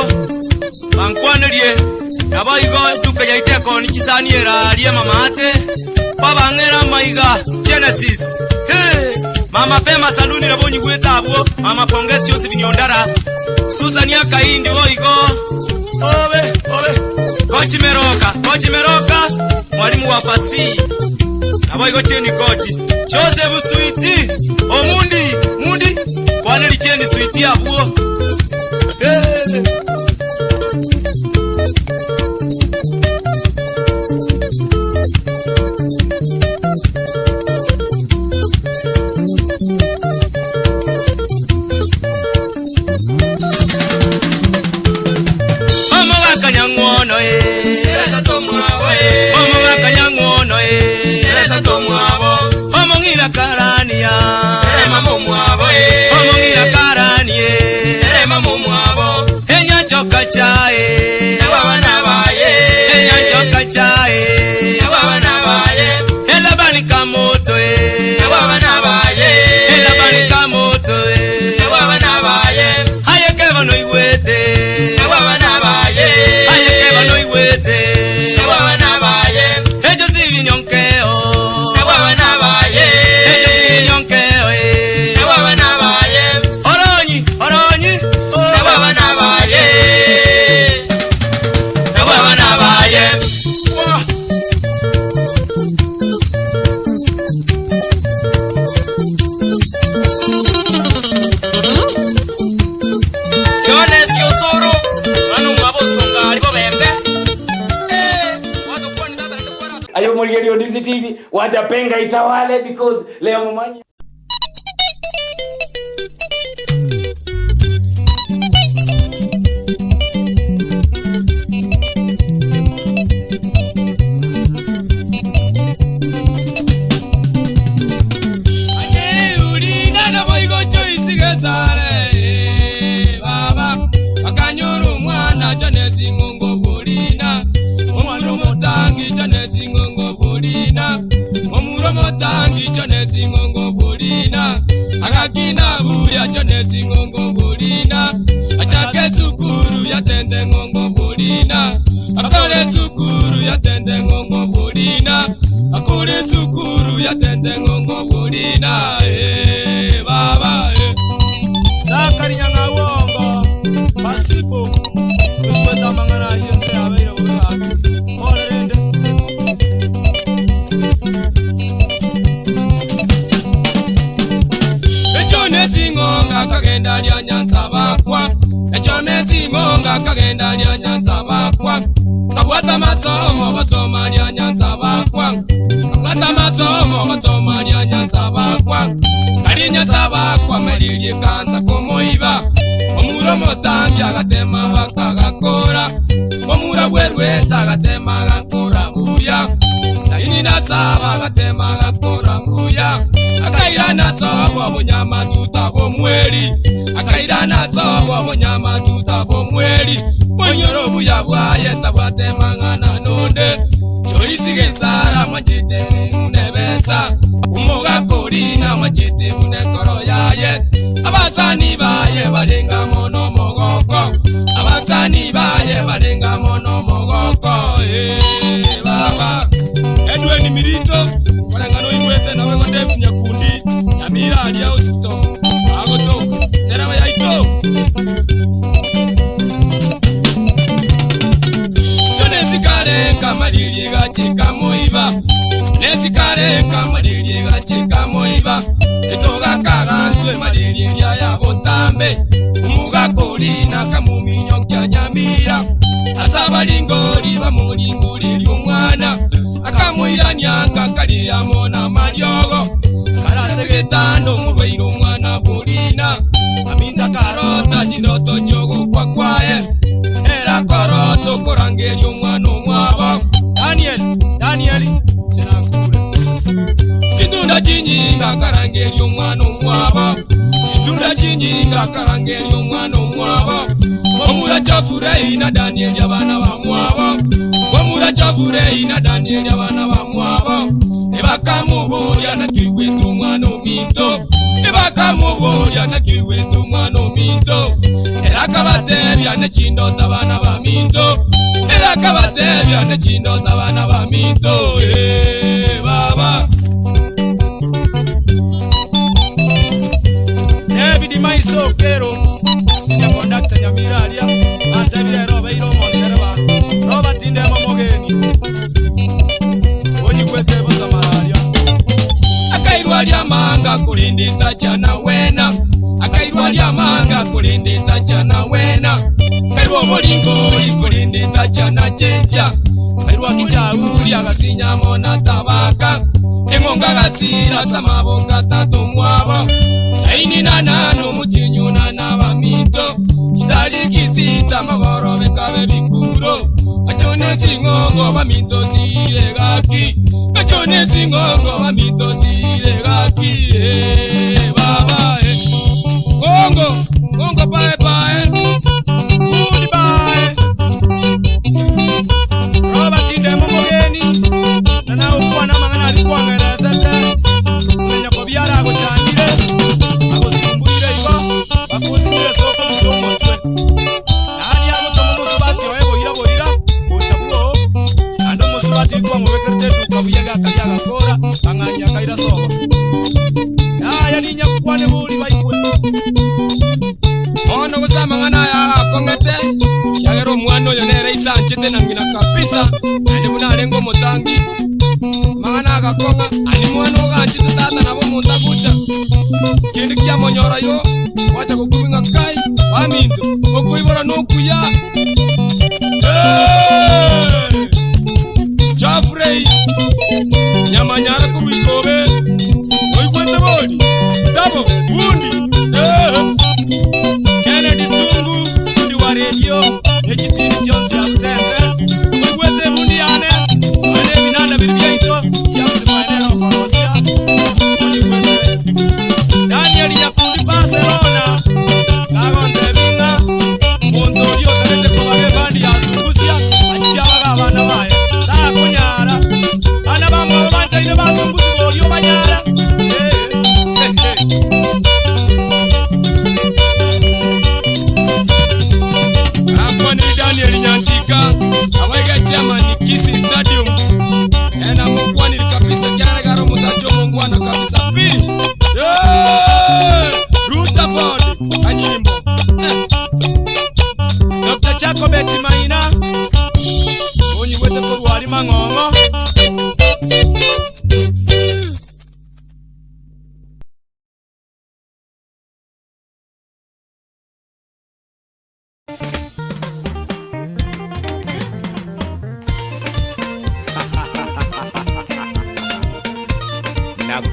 bankwanerie naboigo eduka yaito ekoni chisani erarie mama ate, kwabang'era amaiga Genesis. Hey! Mama Pema Saluni nabo onyigwete abwo, Mama Pongezi Josephine Ondara, Susan Akaindi boigo, obe obe, Kochi Meroka, Kochi Meroka, mwalimu wa fasihi naboigo cheni kochi Joseph Switi omundi mundi kwaneri cheni Switi abwo hey. Omo wakanyang'wono eh. Omo wakanyang'wono eh. Omo ng'ira karania. Omo ng'ira karani eh. Enyanchoka chae. Enyanchoka chae. Elabani kamoto eh. Elabani kamoto eh. Aye keva no iwete. Aye keva no iwete. Ejo sivi nyonkeo. Ejo sivi nyonkeo eh. Oronyi, oronyi. Oh. Wah. Jones Yosoro, mwana omwabo Osonga ari bobembe. Eh, watokwani tata naende kwara. Ayo morigerio DCTV wajapenga itawale because leo mumanyi Baba akanyora omwana Jones ng'ongo bolina omwana omotangi Jones ng'ongo bolina omura omotangi Jones ng'ongo bolina agakina buya Jones ng'ongo bolina achake sukuru yatenze ng'ongo bolina akore sukuru yatenze ng'ongo bolina akore sukuru yatenze ng'ongo bolina eh baba eh. Sakari Nyang'awongo Pasipo Okweta amang'ana ayio nse yabeire bobe gaki. Orerende. akagenda aria nyansa bakwa, Echone sing'onga akagenda aria nyansa bakwa, Kabwata amasomo gosoma aria nyansa bakwa, Kabwata amasomo gosoma aria nyansa bakwa, Karia nyansa bakwa meririe ekansa komoiba, Omura omotangi agatema bakagakora, Omura bwerwete agatema agakora buya, Saini na saba agatema agakora buya, Akairana ase obonyamatuta bw'omweri, Akairana ase obonyamatuta bw'omweri, Monyore obuya bwaye tabwate mang'ana nonde, Joyce Gesara mwanchete buna ebesa, Omogaka oria namwanchete buna ekoro yaye, Abasani baye barenge amo nomogoko, Abasani baye barenge amo nomogoko, eh, baba. Edwin Mirito, koreng'ana oigwete nabo igo Dave Nyakundi, Nyamira aria hospital, agotoka, tereba yaito. Nesikarenga mariri gachika moiba, Nesikarenga mariri gachika moiba, Etogakagantwe mariri eria ya botambe, Omogakori nakamominyokia Nyamira, Ase abaringori bamoringoririe omwana, Akamoirania ngakari amo namariogo, Akarase getanda omorwaire omwana bw'orina, Aminto akarota chindoto chi'ogokwa kwaye, Ere akarota okorangeria omwana omwabo, Daniel, Daniel, inche nakure. Chintunda chinyinga akarangeria omwana omwabo, Chintunda chinyinga akarangeria omwana omwabo, Momura Jafurei na Danieli abana bamwabo, Momura Jafurei na Danieli abana bamwabo, Ebakamoboria naki oigwete omwana ominto, Ebakamoboria naki oigwete omwana ominto, Ere akabatebia nechindoto abana baminto, Ere akabatebia nechindoto abana baminto, eh, baba. David Maiso Okero, senior conductor Nyamira aria, antebire ere obeire omontereba, Robert Ndemo Mogeni, onyigwete bosa mararia. Akairwa aria amanga korende tacha na wena, Akairwa aria amanga korende tacha na wena, Kairwa omoringori korende tacha na chencha, Kairwa kichauri agasinya amo na tabaka, Eng'ongo agasira ase amaboko atato omwabo, Saini na nane omotienyi onane abaminto, Chitariki sita amagoro bikabe bikuro, Gachone sing'ongo baminto sire gaki, Gachone sing'ongo baminto sire gaki, eh, baba, eh. Ng'ongo, ng'ongo pae pae, Goodbye. Robert Ndemo Mogeni, na naokwana amang'ana aria kwangeresete, buna nyokobiara agochandire, agosumbuire igo, bakosimire soko gose omotwe. Yaani agotoma omosubati oye boira boira, gocha bwoo, naende omosubati oyio kwamobekerete eduka buya egakaria agakora, akang'anyia akaira sobo. Yaya ninyakwane bori baigwe. Bono gose amang'ana aya arakong'ete, ekiagera omwana oyo nere isanchete na ng'ina kabisa, naende buna arenge omotangi. Amang'ana agakong'a, ani mwana oganchete tata nabo omonto agocha. Kende kiamonyora yo, gwacha gokubia ng'a kai, baminto, okoibora nokuya. Hey! Geoffrey, Nyamanyara korwa Ikobe, oigwete bori, Dabo, Bundi, eh. Kennedy Tungu, fundi wa redio, ne chitini chionsi abutete, oigwete ebundi yane, ane ebinanda biri biaito, chiamplifier nero okorosia, onyigwete. Daniel Nyakundi Barcelona, nagontebia ng'a omonto oria otagete kobaga ebandi ya Sungusia, achiabaga abana baye, takonyara. Bana bamwabo banchaine ba Sungusia boria obanyara. Eh, eh, eh. Akwanire Daniel Nyantika, abaiga chairman Kisii Stadium. Ena mokwanire kabisa kiaregara omosacha omongwana kabisa pi. Yeah!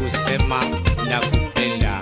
kusema nakupenda.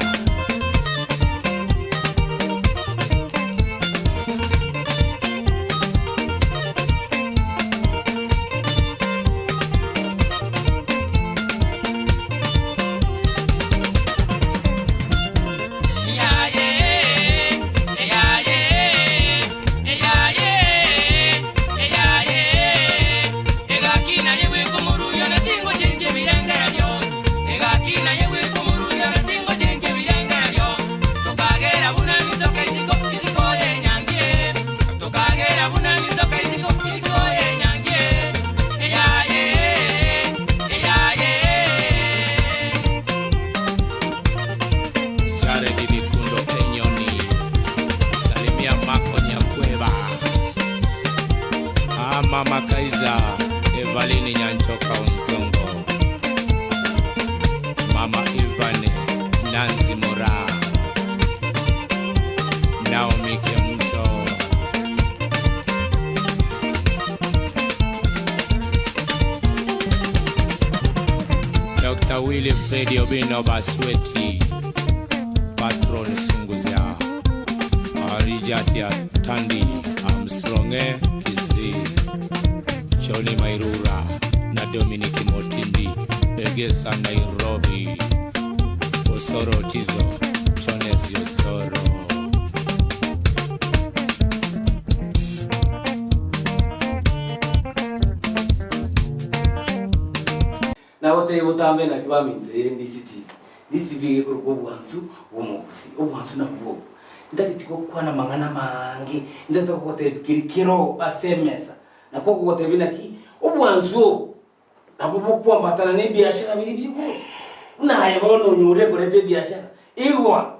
Jared Bikundo Enyoni, salimia Mako Nyakweba, ah, Mama Kaiza, Evalini Nyanchoka Onzongo, Mama Ivan Nancy Mora, Naomi Kemto, Dr. Willy Fredi Obino Basweti, Patron Sunguzia, Arijati Atandi, Armstronge Kizi, Johnny Mairura na Dominic Motindi, Egesa Nairobi, Osoro Tizo, Chones Yosoro. Nagotebia botambe naki baminto ere ndisiti ndisibi egekorokwa obwansu bw'omogusii, obwansu nabwo obo. Ntageti gokwana amang'ana amaange, ntagete gogotebia keria kero ase emesa, nakwo okogotebia naki obwansu obo nabwo bokwambatana na ebiashara biria bigocha. Buna aye bono onyore koreta ebiashara, igwa!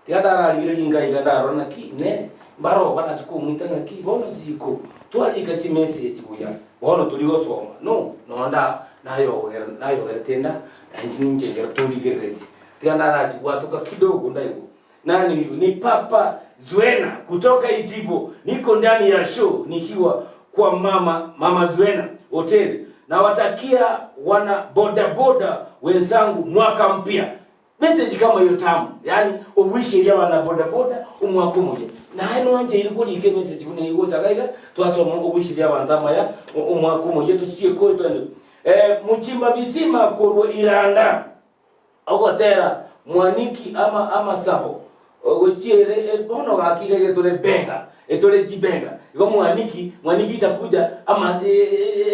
Tiga ndararigererie inga iga ndarore naki inee, mbaroo banache kong'ita ng'aki bono siko twarika chimessage buya bono tori gosoma no nonya nda nayogera nayogerete nda nainche ninche ekero torigereretie tiga ndarachibwatoka kidogo ndaigwa nani huyu ni papa Zuena kutoka Itibo niko ndani ya show nikiwa kwa mama mama Zuena hoteli nawatakia wana bodaboda wenzangu mwaka mpya Message kama hiyo tamu, yaani owisheria abana boda boda omwaka omoyia. Naye nwancheire korika emessage buna eyio gocha iga iga, twasoma owisheria abanto amaya omwaka omoyia tochie kore twende. Eh, mochimba visima korwa Iranda, ogotera mwaniki ama amasabo gochiere bono gaki iga iga tore benga, etore chibenga. Igo mwaniki, mwaniki itakuja ama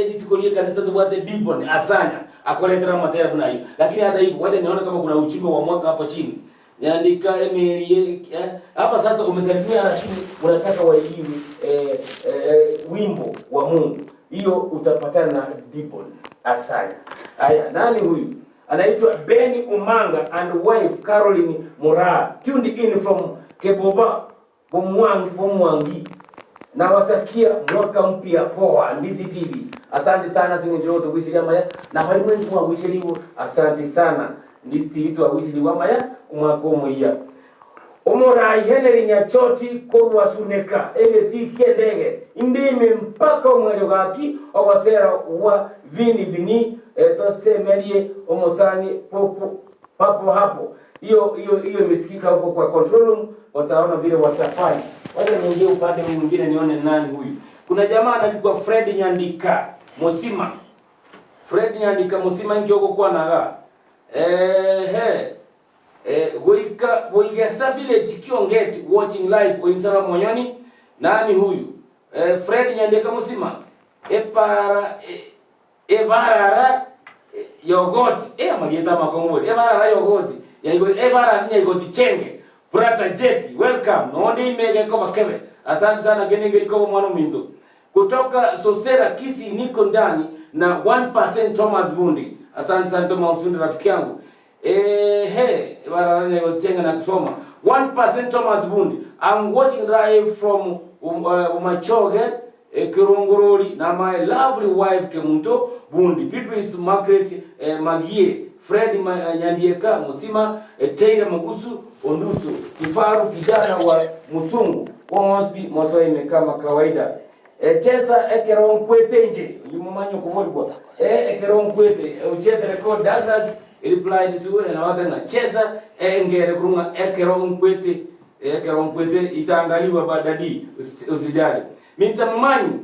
rituko rie ekanisa tobwate Dibon Asanya akoretera amatera buna ayio. Lakini hata hivyo wacha nione kama kuna ujumbe wa mwaka hapa chini. Niandika email ye eh, hapa sasa umesalimia lakini unataka waibiwe eh, eh, wimbo wa Mungu. Hiyo utapatana na Dibon Asanya. Aya, nani huyu? Anaitwa Benny Umanga and wife Caroline Muraa tuned in from Keboba Bomwangi Bomwangi nawatakia mwaka mpya poa Ndizi TV asante sana sing'encho yogotogwisiria amaya na baria mwensi mwagwisirigwe asante sana Ndizi TV twagwisirigwe amaya omwaka omoyia Omorai Henry Nyachoti korwa Suneka egetii ki'endege indime mpaka omwerio gaki ogotera gwa Vini Vini tosemerie omosani popo papo hapo Hiyo hiyo hiyo imesikika huko kwa control room, wataona vile watafanya. Wacha niingie upande huu mwingine nione nani huyu. Kuna jamaa anaitwa Fred Nyandika Mosima. Fred Nyandika Mosima inki ogokwana iga? Ehe. Eh, goika Boigesa village Kiongeti watching live Oinsara Monyoni. Nani huyu? Eh, Fred Nyandika Mosima. Epara eh, Ebarara yogoti, eh amarieta amakong'u bori, ebarara yogoti, yaigo ebarara nyaigoti chenge, brother Jeti, welcome, nonde ime gekoba kebe, asante sana kende ngeri koba omwana ominto. Kutoka Sosera Kisii niko ndani na 1% Thomas Bundi, asante sana Thomas Bundi rafiki yangu. Ehe, ebarara nyaigoti chenge na kusoma. 1% Thomas Bundi, I'm watching live from um, Umachoge Ekerongorori na my lovely wife Kemunto Bundi, Beatrice Margaret Magie, Fred Nyandieka Musima, Taylor Mugusu Ondusu, Kifaru kijana wa Musungu, Omosbi Mosoime kama kawaida. Chesa ekero nkwete inche, oyio momanye okoborigwa, ekero nkwete, ucheze record Douglas. Replied to and abate ng'a chesa engere korwa ng'a ekero nkwete ekero nkwete itaangaliwa ba daddy usijali. Mister Momanyi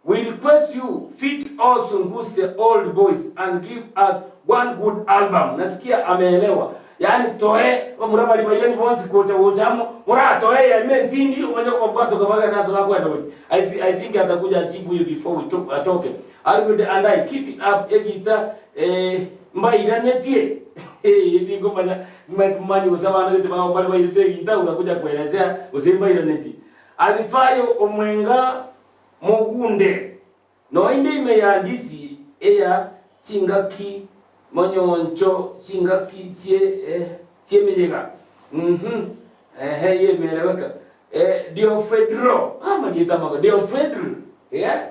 we request you fit all Sungusia old boys and give us one good album nasikia ameelewa yaani toe bamura baria bairani bonsi gocha gocha amo moratoe eyemo entindi omanye kobabwatoka bagende ase bakwenda gochia I see I think atakuja ajibu hiyo before we to atoke Alfred and I keep it up egita eh mbairanetie eh tingomanya manye gose abana gete bao mbare bairete egita utakuja kuelezea gose mbairanetie Alifayo omwenga Mogunde, noinde ime ya ndisi eya chingaki monyoncho chingaki chie chi'emeyega. Mhm, ehe, yemereweka. Eh, Diofedro, amarieta amako, Diofedro, yeah?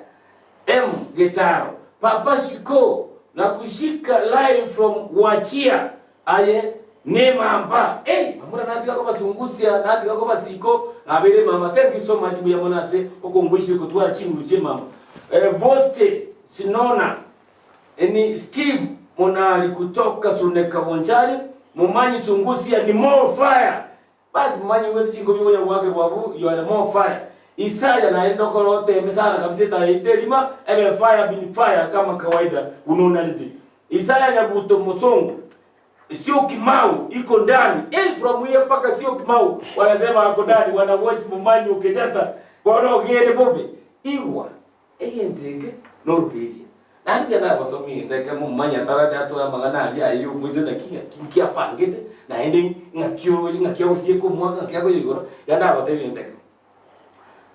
M Getaro, Papa Shiko, nakushika live from Wachia, Aye nemamba eh bamura natiga kobasungusia natiga kobasiko nabeire emamba thank you so much mbuya mono ase okongoisia gotwara chinguru chie emamba eh, Voste Sinona ni Steve Monari kutoka Suneka Bonchari Momanyi Sungusia ni more fire Basi momanyi bwe chinkobi okonya goaka bwabu you are more fire Isaya naye ndokore oteme sana kabisa etaya yaito erima ebe fire bin fire kama kawaida buna onarete Isaya Nyabuto mosongo sio kimau iko ndani eh from here mpaka sio kimau wanasema ako ndani wana watch momanyi Kenyatta bono ogende bobe igwa Egento eke noruberia. Naende riria nabasomia egento ekemo momanye atarache atoe amang'ana aria aye y'omoisia naki ng'aki nki apangete, naende ng'aki oroche ng'aki agosieka omwaka ng'aki akoyoigora, riria nabatebia egento ekemo.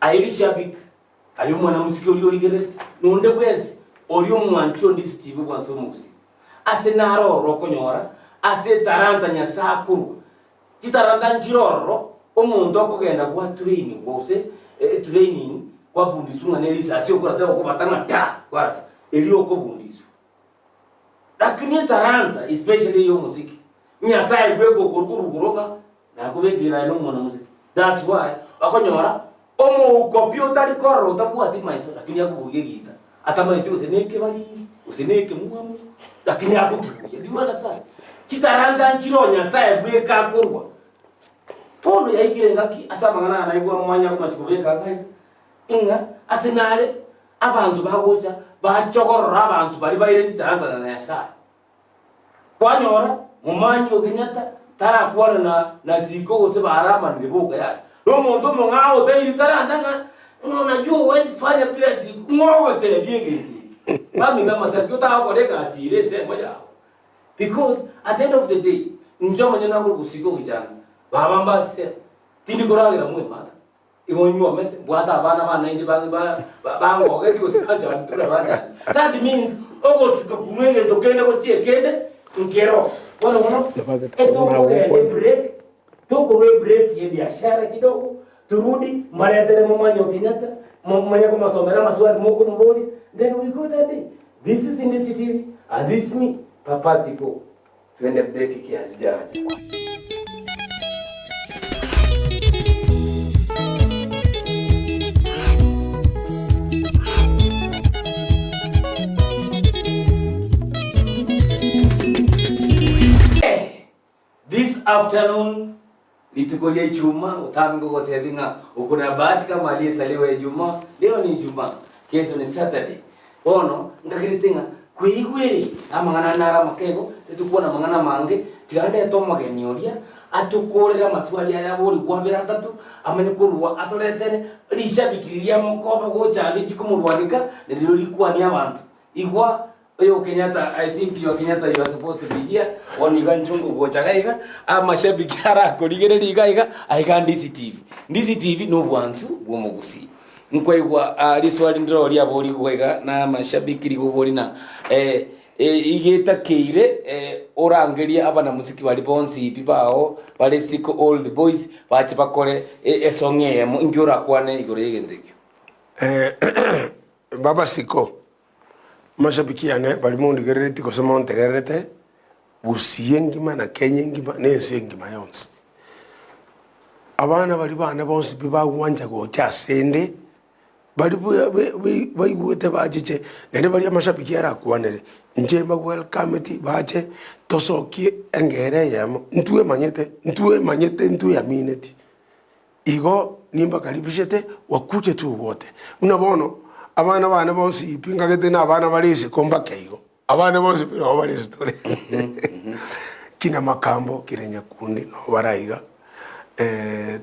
Aye rishabik, aye omwana mosike oria origerereti, na onde bwensi oria omwanchi onde Steve bwanse omogusii, ase naro ororo okonyora ase etalanta Nyasae akorwa, Chitalanta nchire ororo, omonto okogenda gwatrainigwa gose etraining kwabundiswa ng'a nerisasi okorasa egokobata ng'a ta kwarasa, erio okobundiswa. Lakini etalanta especially eye omosiki, Nyasaye bweka okorwa korwa igoro ng'a nakobekeire aye na omwana mosiki. That's why okonyora omouko pi otari korora otabwati maiso lakini akobugia egita, atamaeti gose nekebariri, gose nekemwamu, lakini agokibugia. Do you understand? Chitalanta nchire o Nyasaye bweka akorwa. Bono yaikire engaki ase amang'ana aya naigwa mwanya komachi kobeka anga iga, ng'a ase nare abanto bagocha bachogorora abanto baria baire chitalanta na Nyasaye. Kwanyora momanyi o Kenyatta tarakwana na na Siko gose baramanire boka yaya. Nomonto omong'ao otairi talanta ng'a ng'a unajua huwezi fanya bila Siko. Ng'o ogotebia egento eke? Bamino amasabiki otagokora egasi ere ensemo yao. Because at the end of the day, inche omonyene nakorokwa Siko Kichanga, baba mbasea, tindi koragera mwemata. Igo nywomete, mbwate abana bane inche bangogeti gose banchani buna banchani. That means ogosuka korwa egento kende gochia ekende nkero. Bono bono etokogenda ebreak, tokorwa ebreak ya ebiashara kidogo, turudi mbaretere momanye o Kenyatta, momanye komosomera amaswali mokomoboria, then we go that day. This is Ndisi TV and this is me, Papa Siko. Twende break kiasi jaja. This afternoon rituko ria Ijumaa otambe ngogotebi ng'a uko na bahati kama aliyezaliwa Ijumaa, leo ni Ijumaa, kesho ni Saturday. Bono nkagerete ng'a koigwere amang'ana ande naro amakego, titukwana amang'ana amange, tiga ndete omogeni oria atokorere amaswali aya aborigwe abere atato, amanye korwa atoretere rishabiki riria amokoba gocha ande richi komorwanika, nario rikwanie abanto. Igwa oyo Kenyatta, I think you are Kenyatta you are supposed to be here, bono iga inche ngogocha iga iga, amashabiki arakorigereria iga iga, aiga Ndisi TV. Ndisi TV na obwansu bwa omogusii. Nkwaigwa ah, riswali ndiro riaborigwe iga na amashabiki rigobori na eh, eh, igetakeire eh, orangerie abanamuziki baria bonsi pi bao bare isiko old boys bache bakore eh, esong eyemo inki orakwane igoro y'egento ekio? Eh, baba siko amashabiki yane baria mondigerereti gose montegererete Gusii engima na Kenya engima na ense engima yonsi. Abana baria bane bonsi pi bagwancha gocha asende. Baria baigwete bachiche, naende baria amashabiki arakwanere, inche mbagwelkameti bache tosokie engero eyemo, ntwemanyete, ntwemanyete ntweamineti. Igo nimbakaribishete wakuje tu wote. Buna bono, abana bane bonsi pi ngagete na abana bare isiko mbake igo, abana bonsi pi nabo bare ase tore. Kina Makambo, kina Nyakundi nabo bare aiga,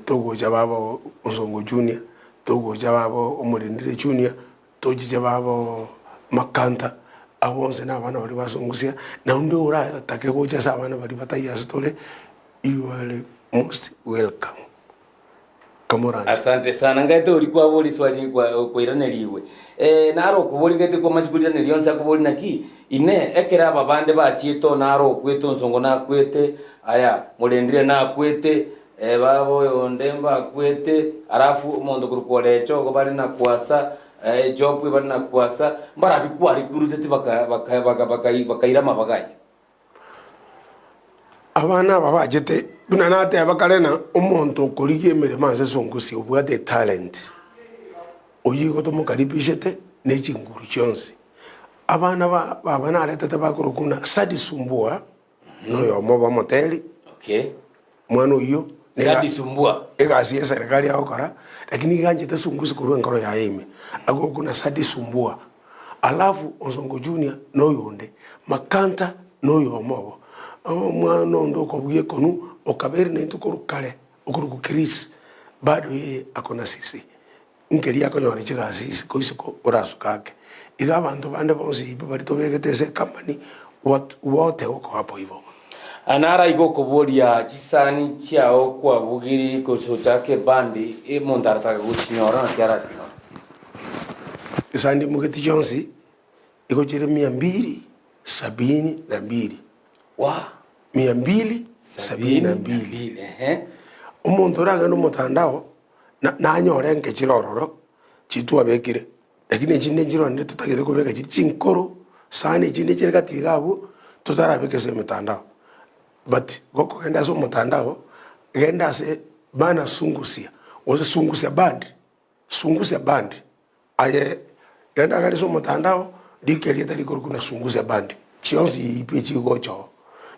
togocha baba Onsongo Junior, togocha baba Omorendire Junior, tochiche baba Makanta, abwo bonsi na abana baria basongusia, naende oratake gocha ase abana baria bataiyo ase tore, you are most welcome. Kamoranche. Asante sana ngaete ori kwabori swali kwa kwairanerigwe eh naro okobori ngaete kwamachi koriraneria onsi akobori naki ine ekero aba bande bachiete oo naro okwete onsongo nakwete aya morendire nakwete eh baba oyonde mbakwete alafu omonto korwa Orecho igo bare na kwasa eh Job bare na kwasa mbarabi kwarikuruteti baka baka baka bakaira amabaga ayio. Abana aba bachete, buna nateba kare ng'a omonto okorigia emeremo ase esongosi obwate etalent, oyio igo tomokaribishete ne chinguru chionsi. Abana ba baba naretete bakorokwa buna Sadi Sumbua, na oyomo obe omoteri, Okay. mwana oyio niga Sadi Sumbua. egasi ya eserekari agokora, lakini iga anchete esungusi korwa enkoro yaye ime, akorokwa buna Sadi Sumbua. Alafu Onsongo Junior na oyonde, Makanta na oyomo obo, omwana onde okobugia ekonu okabeire naintwe korwa kare, okorokwa Chris, bado yeye ako na sisi, nkeria akonyora chigasi isiko isiko orasuke ake. Iga abanto bande bonsi ibo baria tobegete ase ecompany, what wote gokoa hapo igo. Naro aiga okoboria chisani chiao kwabugiri gose ochake ebandi, omonto aratake gochinyora naki arachinyore. Esani imogeti chionsi igo chire mia mbili sabini na mbili. Wa! Mia mbili sabini na mbili. Omonto oragende omotandao na- nanyore enke chire ororo chiri twabekire, lakini echinde nchire onde totagete kobeka chiri chinkoro sana echinde chire gati iga abwo totarabeka ase emetandao. But gokogenda ase omotandao, genda ase bana sungusia, gose sungusia band. Sungusia Band, Aye genda agare ase omotandao, rika erieta rikorokwa buna Sungusia Band, chionsi pi chigocha oo.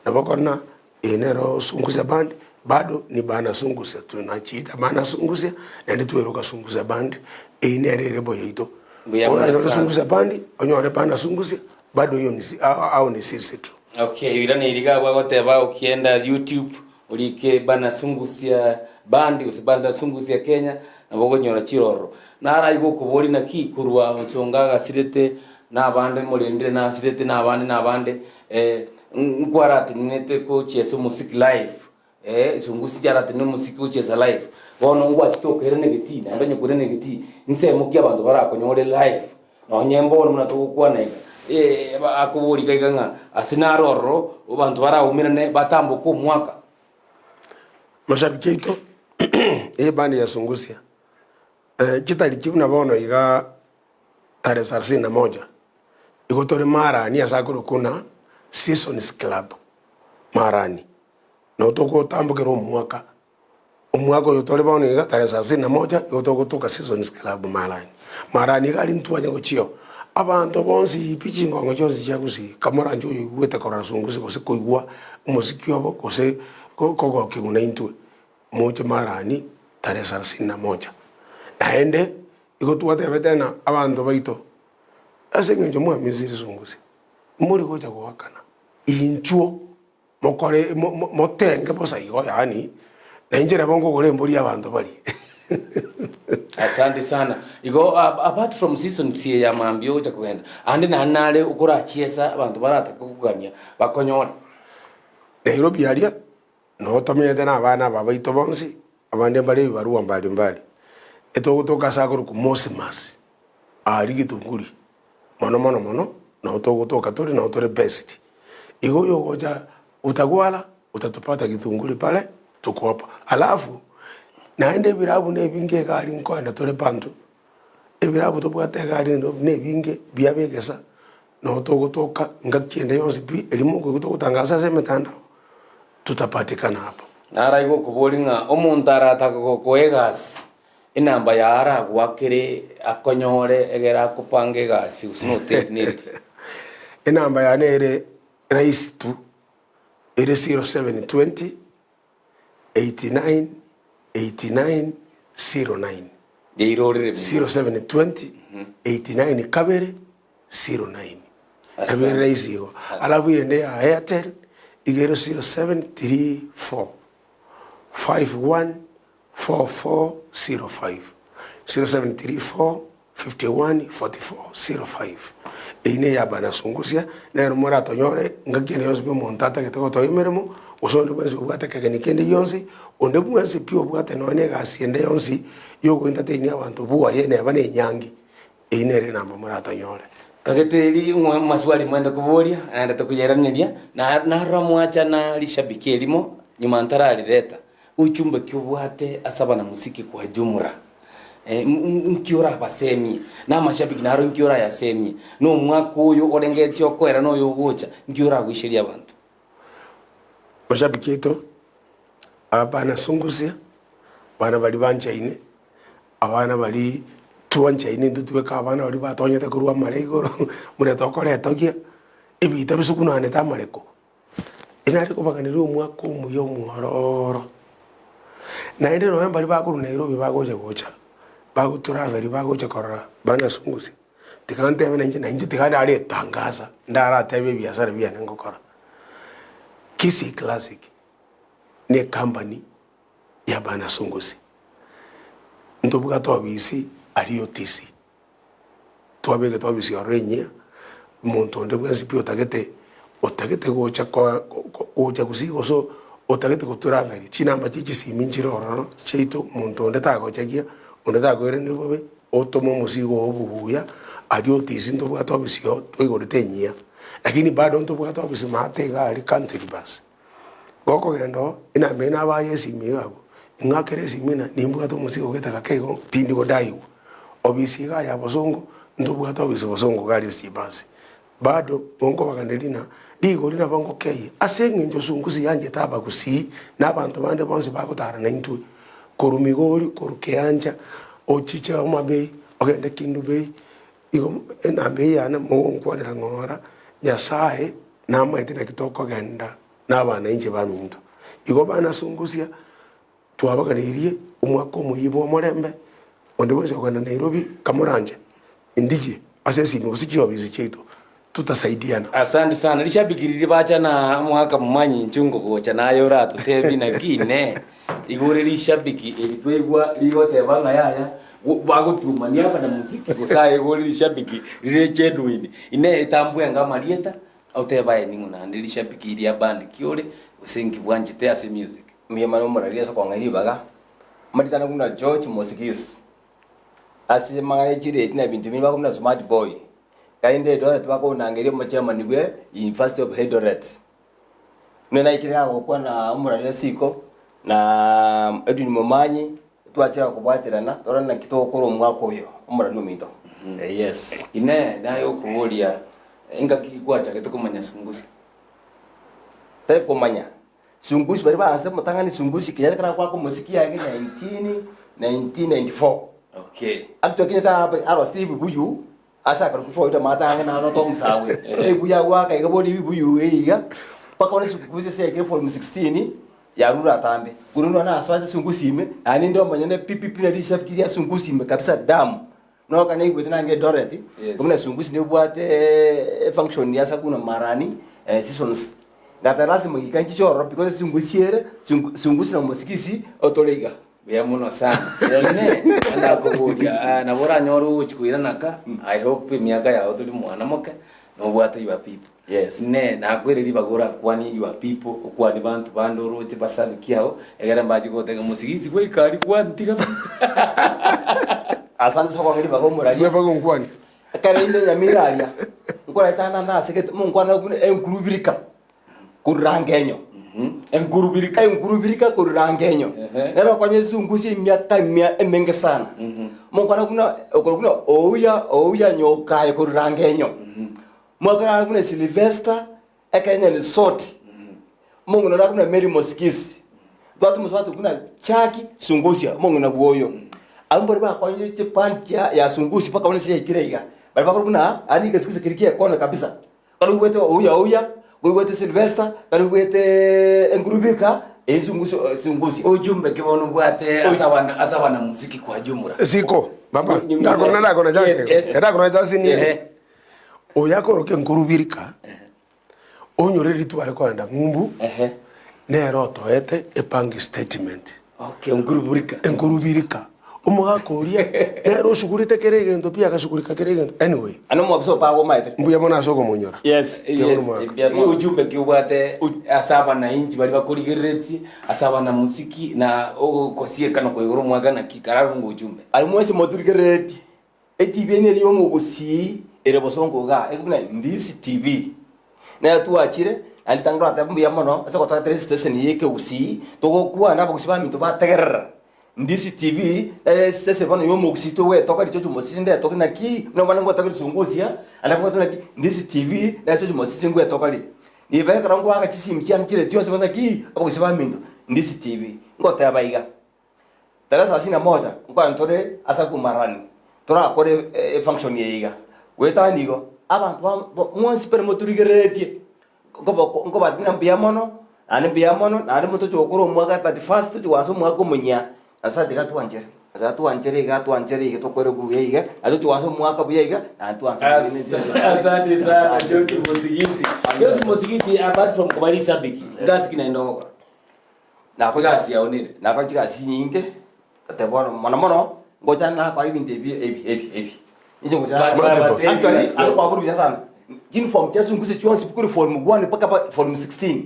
Nabo okore na eye nero Sungusia Band, bado ni Bana Sungusia, tunachiita Bana Sungusia, naende tweroka Sungusia Band, eyio nere erebo yaito. Mbuya mono Oranyore sana. Sungusia Band, onyore Bana Sungusia, bado eyio ni si ao ni sisi tu. Okay, oiraneri iga abwo agoteba okienda YouTube Orike Bana Sungusia Band gose Banda Sungusia Kenya nabo okonyora chiroro. Naro aiga okoboria naki korwa onsonga agasirete na abande morendire nasirete na abande na abande eh, nkwaratenenete gochiesa omosiki live eh, sungusia chiaratenena omosiki gochiesa live. Bono ngwachete okoirana egetii naende onye koirana egetii nsemo ki abanto barakonyore live Nonye mbono buna togokwana iga, eh, akoboria iga iga ng'a ase naro ororo abanto baraumerane batamboke omwaka. Mashabiki aito eband ya Sungusia eh, chitariki buna bono iga tarehe thelathini na moja igo tore Marani ase akorokwa buna Seasons Club Marani, nabo togotambokera omwaka. Omwaka oyo tore bono iga tarehe thelathini na moja igo togotoka Seasons Club Marani. Marani iga aria ntwanye gochia oo. Abanto bonsi pi chingongo chionsi chia Gusii kamoranche oyoigwete korora Sungusia gose koigwa omosiki obo gose kogokigwa naintwe, moche Marani tarehe thelathini na moja. Naende igo twatebete ng'a abanto baito ase eng'encho mwamisiri Sungusia, more gocha goakana inchuo. Mokore motenge bosa igo, yaani, na inche nabo nkogora embori y'abanto baria. Asante sana. Igo apart from seasons eye ya mambia ogocha kogenda, ande naende nare okorachiesa abanto baratake gokogania bakonyore. Nairobi aria, noo tomenyete na abana aba baito bonsi, abande mbare ebibarua mbari mbari. Etogotoka ase akorokwa Mosimas, aaria Githunguri. Mono mono mono nao togotoka tore nao tore best. Igo oyogocha utagwara utatupata githunguri pale tuko hapo. Alafu naende ebirabu na ebinge egari nkoenda tore bantu, ebirabu tobwate egari na ebinge biaba egesa nao togotoka ngaki ende yonsi pi erio mokoigwa togotangasa ase emetandao tutapatikana hapo. Naro aiga okoboria ng'a omonto aratake gokoa egasi. Enamba yao aragoakere akonyore egere akopange egasi gose notebi neri. Enamba yane ere rahisi tu, ere 0720 89 89 09. Yairorere buya. 0720 89 kabere 09. Nabo ere rahisi igo. Alafu eyende ya Airtel iga ere 0734 51 4405, 0734 51 44 05. Eyio neya Bana Sungusia, nero moratonyore ngaki ende yonsi pi omonto atagete gotoa emeremo, gose onde bwensi obwate ekegeni kende gionsi, onde bwensi pi obwate nonya na egasi ende yonsi ya ogoentertainia abanto bwoye neba na enyangi, Eyio nere enamba moratonyore. Kagete eri ng'o maswali mwende koboria, naende tokoyeraneria, na narora mwacha na rishabiki erimo nyuma ntararireta. Uchumbe ki obwate ase abanamuziki kwa jumla? Nki orabasemie? Na amashabiki naro nki orayasemie? Na omwaka oyo orengeretie okoera na oyo ogocha, nki oragoicherie abanto? Mashabiki aito, abana sungusia, abana baria banchaine, abana baria twanchaine intwe tweka abana baria batonyete korwa amare igoro, buna tokoretogia, ebita bisukunanete amareko. Inare kobaganeria omwaka omuya omwororo, naende nonya mbaria bakorwa Nairobi bagocha gocha, bagotravel bagocha korora bana sungusia, tiga ntebe nainche nainche tiga nare etangasa, ndaratebe ebiasara biane ngokora. Kisii Classic ne ecompany ya bana sungusia, ntobwate obisi aria OTC. Twabegete obisi ororo enyia, omonto onde bwensi pi otagete otagete gocha koa gocha gusii gose otagete gotravel, chinamba chia chisimi nchire ororo chiaito, monto onde tagochagia, onde takoiraneria bobe, otome omosigo oo buya, aria otisi ntobwate obisi oo twaigorete enyia. Lakini bado ntobwate obisi maate iga aria country bus. Gokogenda oo, enamba eye nabaye esimi iga abwo, ing'akere esimi ng'a nimbwate omosigo gete gake igo tindi godaiwa. Obisi iga ya bosongo, ntobwate obisi bosongo iga aria ase chibasi. Bado gonkobaganeria ng'a rigori nabo ngokeyia ase eng'encho sungusi yanchete abagusii na abanto bande bonsi bagotara naintwe, korwa Migori, korwa Kiancha, ochiche Homa Bay, ogende Kendu Bay, igo enamba eye yane mogonkwanera ng'ora, Nyasaye namaete naki tokogenda na abana inche baminto. Igo bana sungusia, twabaganeirie omwaka omoyia bw'omorembe, onde bwensi okogenda Nairobi kamoranche, indigie ase esimi gose chiofisi chiaito tutasaidiana. Asante sana rishabiki riria bacha na omwaka momanyi inche ngogocha naye oratotebie naki inee igo ore rishabiki eri twaigwa rigoteba ng'a yaya bagotumania abanamuziki gose aye igo ore rishabiki rire genuine inee etambwe enga amarieta otebe aye ning'o naende rishabiki ria band ki ore gose nki bwanchete ase music. Mbuya mono omorari ase okong'a ribaga, amaritana buna George Mosigisi, ase amang'ana e chireti na ebinto binde bakobuna smart boy, naende Eldoret bakonangeria omochairman bwe University of Eldoret. Buna naikire agokwana omorari ase isiko, na Edwin Momanyi, twachaka kobwaterana torore naki togokora omwaka oyo, omorari ominto. Yes. Inee, naye okoboria, engaki gwachagete komanya sungusia? Tari komanya. Sungusi baria baanse omotang'ani Sungusi ekiagera ekero agoaka omosiki age 1994. Okay. Actually Kenyatta aba- arosete ebibuyu ase akarokwa Florida maate ang'e naro tomosawe. Ebibuyu agoaka iga bono ebibuyu iga mpaka bono Sungusi ase yaikire volume 16 yarure atambe. Korende nonya nasoete Sungusi ime naende ninde omonyene pi pi pi na rishabiki ria Sungusi ime kabisa damu. Noka naigwete nange Eldoret, Yes. buna Sungusi nebwate efunction ya Sakuna Marani eh, seasons. Ngata lasima gika nchiche ororo because Sungusi chiere, Sungu- Sungusi na Mosigisi otore iga. Buya mono sana. Ine, nakoboria, ah, nabo oranyore ogochi koirana ka, I hope emiaka yao tori mwana moke, nobwate your people. Yes. Ine, nakoire ribaga orakwanie your people, okwanie banto bande oroche bashabiki ao, egere mbache goteba ng'a mosigisi goika aria gwantiga pi. Asante ase okong'a ribaga omoraria. Tibwe bagonkwania. Ekero inde nyamira aria, nkoreta ande nasegete, monkwana buna enkurubirika korwa rangenyo. Enkurubirika. Enkurubirika korwa rangenyo. Ehe. Nero okonya esungusia emiaka emia emenge sana. Monkwana buna okorwa buna ouya ouya nyokaye korwa rangenyo. Mwakora buna Silivesta, ekenya ni soti. Omong'ina oria buna Mary Mosigisi. Twatuma swati buna Chaki Sungusia, omong'ina bwoyo. Abwo mbare bakonyire chipani chia ya Sungusia mpaka bono ase yaikire iga. Baria bakora buna yaani egesigisi keria kiekona kabisa. Kare oigwete ouya ouya, oigwete Sylvester, kare oigwete Engurubika, eye Sungusia Sungusia. Ujumbe ki bono obwate ase abana ase abanamuziki kwa jumla? Siko, baba, ndakona ndakona Yes, chake. yes. Ndakona chasini. Ehe. Oyo akoroka enkurubirika, onyore ritware kogenda ng'umbu, Ehe. nere otoete ebank statement. Okay, enkurubirika. Enkurubirika. Omogaka oria, nere osugurete kera egento pi agasugurika kera egento. Anyway. Ane omwabisa opago omaete. Mbuya mono ase okomonyora. Yes. Mbuya mono Yes. omwaka. Mbuya mono. Ujumbe ki obwate ase abanainchi baria bakorigereretie, ase abanamuziki na ogosieka na koigora omwaka naki kararunge ujumbe? Aye mwensi moturigereretie, Etv eye neri y'omogusii ere bosongo igaa, eke buna Ndisi TV. Nero twachire, naende tanga toratebe mbuya mono ase gotoretera estation eye y'ekegusii, togokwana abagusii baminto bategerera. Ndisi TV, nere estation bono y'omogusii togwetoka richocho mosisi ndetoke naki, buna bono ngwetoka risungusia, naende ngwetoka naki, Ndisi TV, nere richocho mosisi ngwetoka ri. Nigo ekero ngoaka chisimu chiane chire chionsi bono naki, abagusii baminto, Ndisi TV. Ngoteba iga. Tarehe thelathini na moja nkwane tore ase akumarani torakore efunction eye iga. Goetania igo, abanto ba bo mwensi pere moturigereretie, nkoba nkobatina mbuya mono, naende mbuya mono, naende motoche gokora omwaka 31st toche goansa omwaka omoyia, Nyasae tiga atwanchere, Nyasae atwanchere iga atwanchere iga tokore buya iga, naende toche goansa omwaka buya iga, naende twanse Asante sana George Musigisi. George Musigisi apart from koba rishabiki, ngasi ki naende ogokora? Nakora Egasi yao nere. Nakora chigasi chinyinge, tate bono mono mono, ngocha nakora ebinto ebi ebi ebi ebi. Inche ngocha Smart boy. Actually, aro kwabora buya sana. Uniform chia sungusia chionsi korwa form one mpaka pa form 16.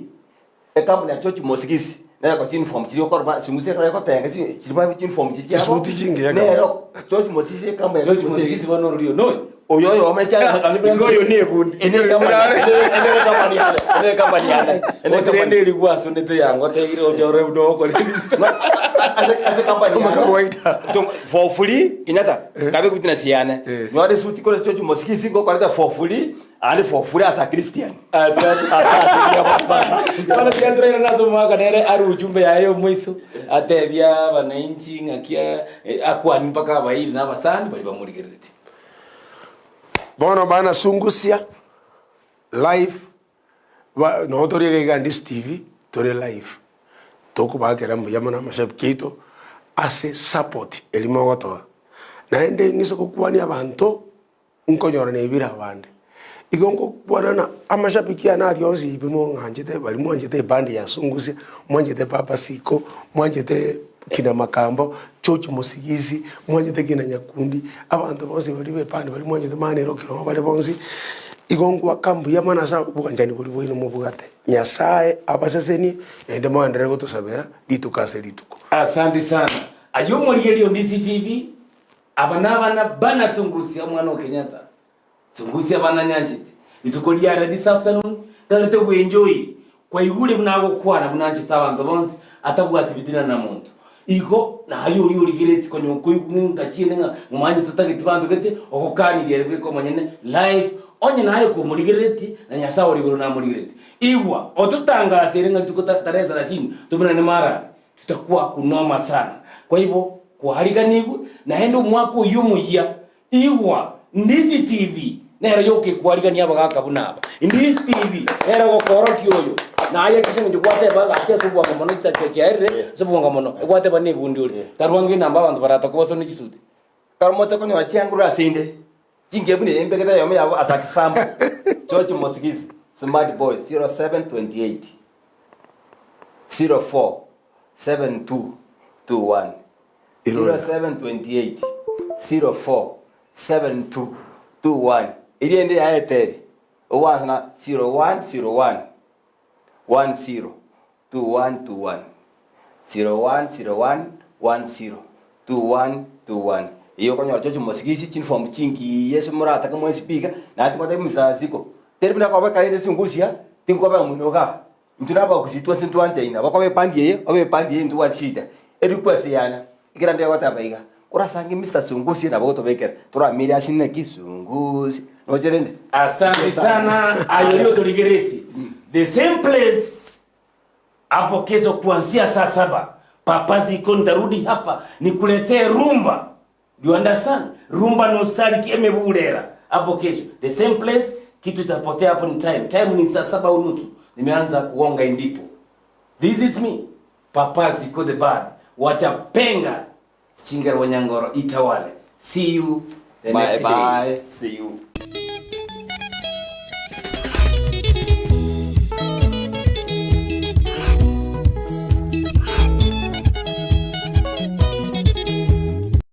Ekampuni ya George Mosigisi, nere ekoa chiuniform chiria okora ba sungusia ekero egotenga chi chiri ba chiuniform chiria chiabo. Chisuti chingiya kabisa. Nero George Mosigisi ekampuni ya George George Musigisi bono orori onoyo. Oyo oyomo Igo oyo nebundi. Gose rende eri gwasonete yango tegire ochore buna ogokora Kama kawaida. For free Kenyatta kabe witness yane Eh. nyore suti kore church mosigisi ngokorete for free and for free as a Christian Asante. Bono tiga torairane ase omwaka nere are ujumbe yaye omoiso atebia abananchi ng'aki eh, akwani mpaka abairi na abasani baria bamorigereretie. Bono bana sungusia live ba noo tori iga iga Ndisi TV tore live tokobakera mbuya mono amashabiki aito ase support eria mogotoa. Naende ng'ise gokwania abanto nkonyora nebire abande. Igo ngokwana na amashabiki ane aria onsi ime mong'anchete baria mwanchete eband ya Sungusia, mwanchete Papa Siko, mwanchete kina Makambo, George Mosigisi, mwanchete kina Nyakundi, abanto bonsi baria b'eband baria mwanchete Mani Rocky nabo bare bonsi, igo ngoaka mbuya mono ase obwanchani boria bwaino mobwate. Nyasaye abasesenie, naende moenderere gotosabera rituko ase rituko. Asante sana. Aye omorigereria o Ndisi TV, aba nabana bana Sungusia omwana o Kenyatta. Sungusia abana nyanchete. Rituko riare this afternoon, nkarete gwenjoy, kwaigure buna agokwana buna anchete abanto bonsi, atabwati bitina na monto. Igo naye oria origeretie konya okoigwa ng'a chiende ng'a momanyete tatageti banto gete, ogokanirie ere bweka omonyene live, onye naye komorigereretie, na Nyasae ore igoro namorigereretie. Igwa, ototangasere ng'a rituko ta tarehe sarasini, tomenane marani, tutakuwa kunoma sana. Kwa hivyo, kwariganigwe, naende omwaka oyio omoyia, Igwa, Ndisi TV nero yoka ekwarigania abagaka buna aba. Ndisi TV nero egokorokia oyo. Naye ase eng'encho gwateba gaki ase obwango mono chidakika chiaerire ase obwango mono egwateba nebundi ore. Tarwange enamba abanto baratoke basone chisuti. Ekero motakonyora chianguru ase inde, chingiya buna eye mbegete eyemo yabo ase akisambo, George Mosigisi, Smart Boy, 0728 04 72 21. 0728 04 72 21 Eria ende ya Airtel ogwansa na 0101 10 21 21 0101 10 21 21 Eyio okonyora chiacha omosigisi chiniform chingiya ase moratake mwensi pi iga naende tingotebi misasiko teri buna kobeka rende sungusia tinkobeka moino igaa. Intwe nabagusii twensi ntwanchaine, abakoba epandi eye, obe epandi eye intwe shida. Erequest yane, ekero nde goteba iga, korasange Mister Sungusia nabo ogotobekera, toramire ase naki Sungusia, noche rende? Asante sana aye oria otorigeretie the same place hapo kesho kuanzia saa saba. Papa Ziko ntarudi hapa nikuletee rumba. You understand? Rumba nostalgic emeburera hapo kesho. The same place kitu itapotea hapo ni time. Time ni saa saba unusu. Nimeanza kugonga ndipo. This is me. Papa Ziko the Bad. Wacha penga Chinga Wanyangoro itawale. See you the Bye next day. bye. See you.